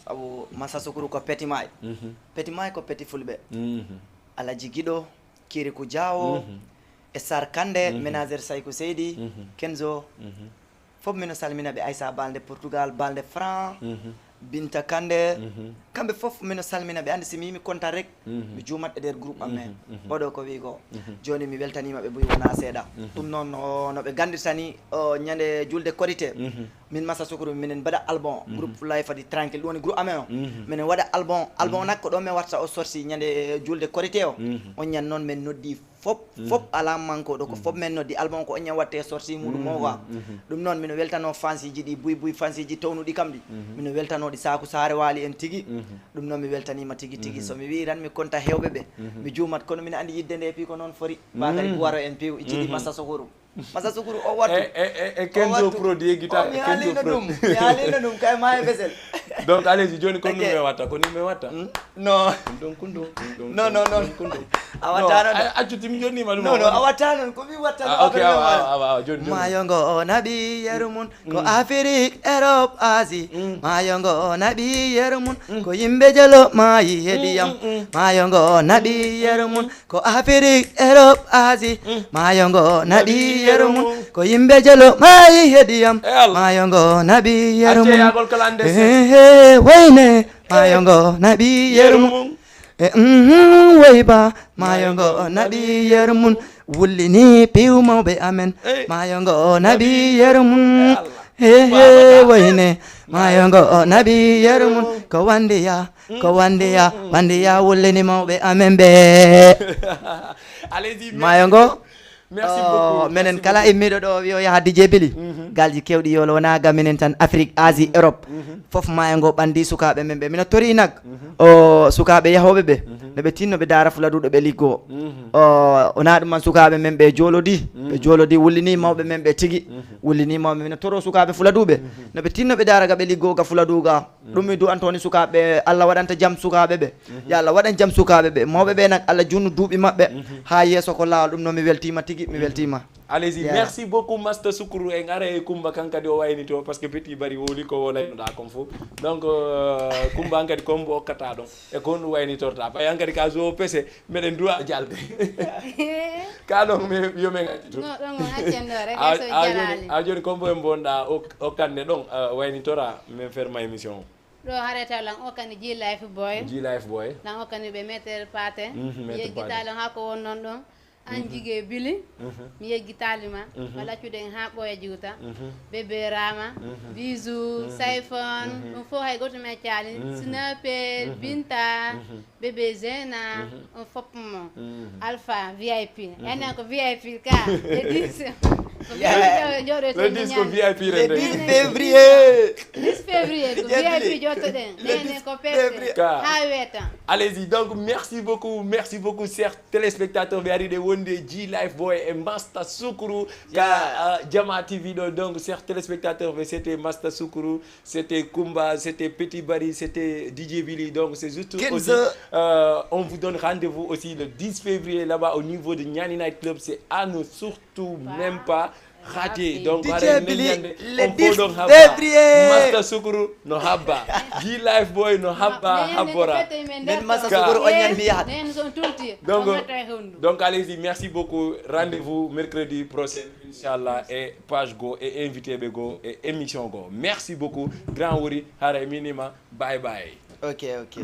Sabu Massa Sukuru ko Petit Maay. Petit Maay ko Petit Fulɓe. Alaji Giɗo, Kiriku Diawo, e Sar Kande, ménagère Sayku Seydi, Kenzo. Fof mino salmina ɓe, Aissa Balde Portugal, Balde France, Binta Kande. Kamɓe fof mino salmina ɓe, andi si mi yimi konta rek, mi juumat e nder groupe am he. Oɗo ko wi ko. Joni mi weltanima ɓe buy wona seeɗa. Ɗum noon no, no ɓe gandirta ni, o, ñande julde korité. Min Massa Sukuru, minen mbaɗa album, groupe Fulay Fadi Tranquille, ɗum woni groupe amen o. Minen waɗa album, album o nak ko ɗo min watta o sorti ñande julde korité o. On ñan noon min noddi fop, fop ala manko ɗo, ko fop min noddi album ko on ñan watte sorti muɗum o quoi. Ɗum noon mino weltano fansiji ɗi, buy buy fansiji townuɗi kam ɗi. Mino weltano ɗi Saku Saare Waali en tigi. Ɗum noon mi weltanima tigi tigi. So mi wi tan mi konta hewɓe ɓe, mi juumat, kono mino andi yidde nde pi ko noon fori. Bakari Buwaro en piw, jiɗi Massa Sukuru. Massa Sukuru o wattu. E, e, e, e Kenzo Produit e guitare. Mi haalino ɗum, mi haalino ɗum kay ma e besel. Donc, allez-y, joni ko ɗum mi watta, ko ɗum mi watta. No. Ɗum ɗum, ɗum ɗum. No, no, no. Ɗum ɗum. A watta non. Accu tim joni ma ɗum. No, no, a watta non, ko mi watta. Ah, ok, awa, awa, awa, joni, joni. Maayo ngo naɓi yeru mum, ko Afrique, Europe, Asie. Maayo ngo naɓi yeru mum, ko yimɓe jolo maayi hedi yam. Maayo ngo naɓi yeru mum, ko Afrique, Europe, Asie. Maayo ngo naɓi yeru mum, ko yimɓe jolo maayi hedi yam. Maayo ngo naɓi yeru mum. He, he, wayne. Maayo ngo naɓi yeru mum. E, mhm, woy ba. Maayo ngo naɓi yeru mum. Wullini piw mawɓe amen. Maayo ngo naɓi yeru mum. He, he, wayne. Maayo ngo naɓi yeru mum. Ko wandiya, ko wandiya, wandiya wullini mawɓe amen ɓe. Allez-y, maayo ngo. Merci beaucoup. Menen kala immiɗo ɗo wiyo yaha D J Bili. Galji kewɗi yolo wona ga minen tan, Afrique, Asie, Europe. Fof maayo ngo ɓandi sukaaɓe men ɓe. Mina tori nak. O sukaaɓe yahooɓe ɓe. No ɓe tinno ɓe daara fuladuɗo ɓe liggo. O wona ɗum man sukaaɓe men ɓe joolodi. Ɓe joolodi wullini mawɓe men ɓe tigi. Wullini mawɓe mina toro sukaaɓe fuladuɓe. No ɓe tinno ɓe daara ga ɓe liggo ga fuladu ga. Ɗum mi du'anto ni sukaaɓe, Allah waɗanta jam sukaaɓe ɓe. Ya Allah waɗan jam sukaaɓe ɓe. Mawɓe ɓe nak Allah junnu duuɓi maɓɓe. Ha yeeso ko laawol. Ɗum noon mi weltiima tigi, mi weltiima. Allez-y. Yeah. Merci beaucoup, Master Sukuru. En ara e Kumba kan kadi o waynito, parce que Petit Bari wowli ko wowlaynoɗa kon fof. Donc, euh, Kumba an kadi kombo okkata ɗon. E ko honɗum waynitorta? Ɓay an kadi ka zo pese, meɗen duwa jalde. Ka ɗon mi, yo men accu ɗum. No, ɗon on accen ɗo rek, a, so a joni, jarali. A joni kombo en bonɗa o, o kanne ɗon, euh, waynitora, men ferma émission o. Ɗo hareta lan o kani G Life Boy. G Life Boy. Lan o kani ɓe Maître Pathé. Mhm, Maître Pathé. Yeggita lan ha ko won non ɗon. An jige bili, mi yeggitaali ma. Wala cuɗen ha ɓoya juuta. Bébé Rama, Bisou, Saifon, ɗum fof hay goto mi accaali. Snapel, Binta, bébé Zena, on fof mo. Alpha, V I P. Enen ko V I P ka. Le dix. Le dix ko V I P. Le dix février. Dix février ko V I P jottoɗen. Nene ko perte. Ha weeta. Allez-y. Donc, merci beaucoup, merci beaucoup, chers téléspectateurs. Ɓe ari de wonde G Life Boy et Masta Sukru ka Jama T V ɗo. Donc, chers téléspectateurs, mais c'était Masta Sukru, c'était Kumba, c'était Petit Bari, c'était D J Billy. Donc, c'est juste aussi, euh, on vous donne rendez-vous aussi le dix février là-bas au niveau de Niani Night Club. C'est à ne surtout même pas raté. Donc, D J Billy, le dix février. Masta Sukru no habba. G Life Boy no habba habbora. Men Masta Sukru on ñan mi yahat. Donc, donc, allez-y, merci beaucoup. Rendez-vous mercredi prochain, Inch'Allah, et page go, et invité ɓe go, et émission go. Merci beaucoup. Grand Wuri, haray minima. Bye bye. Ok, ok.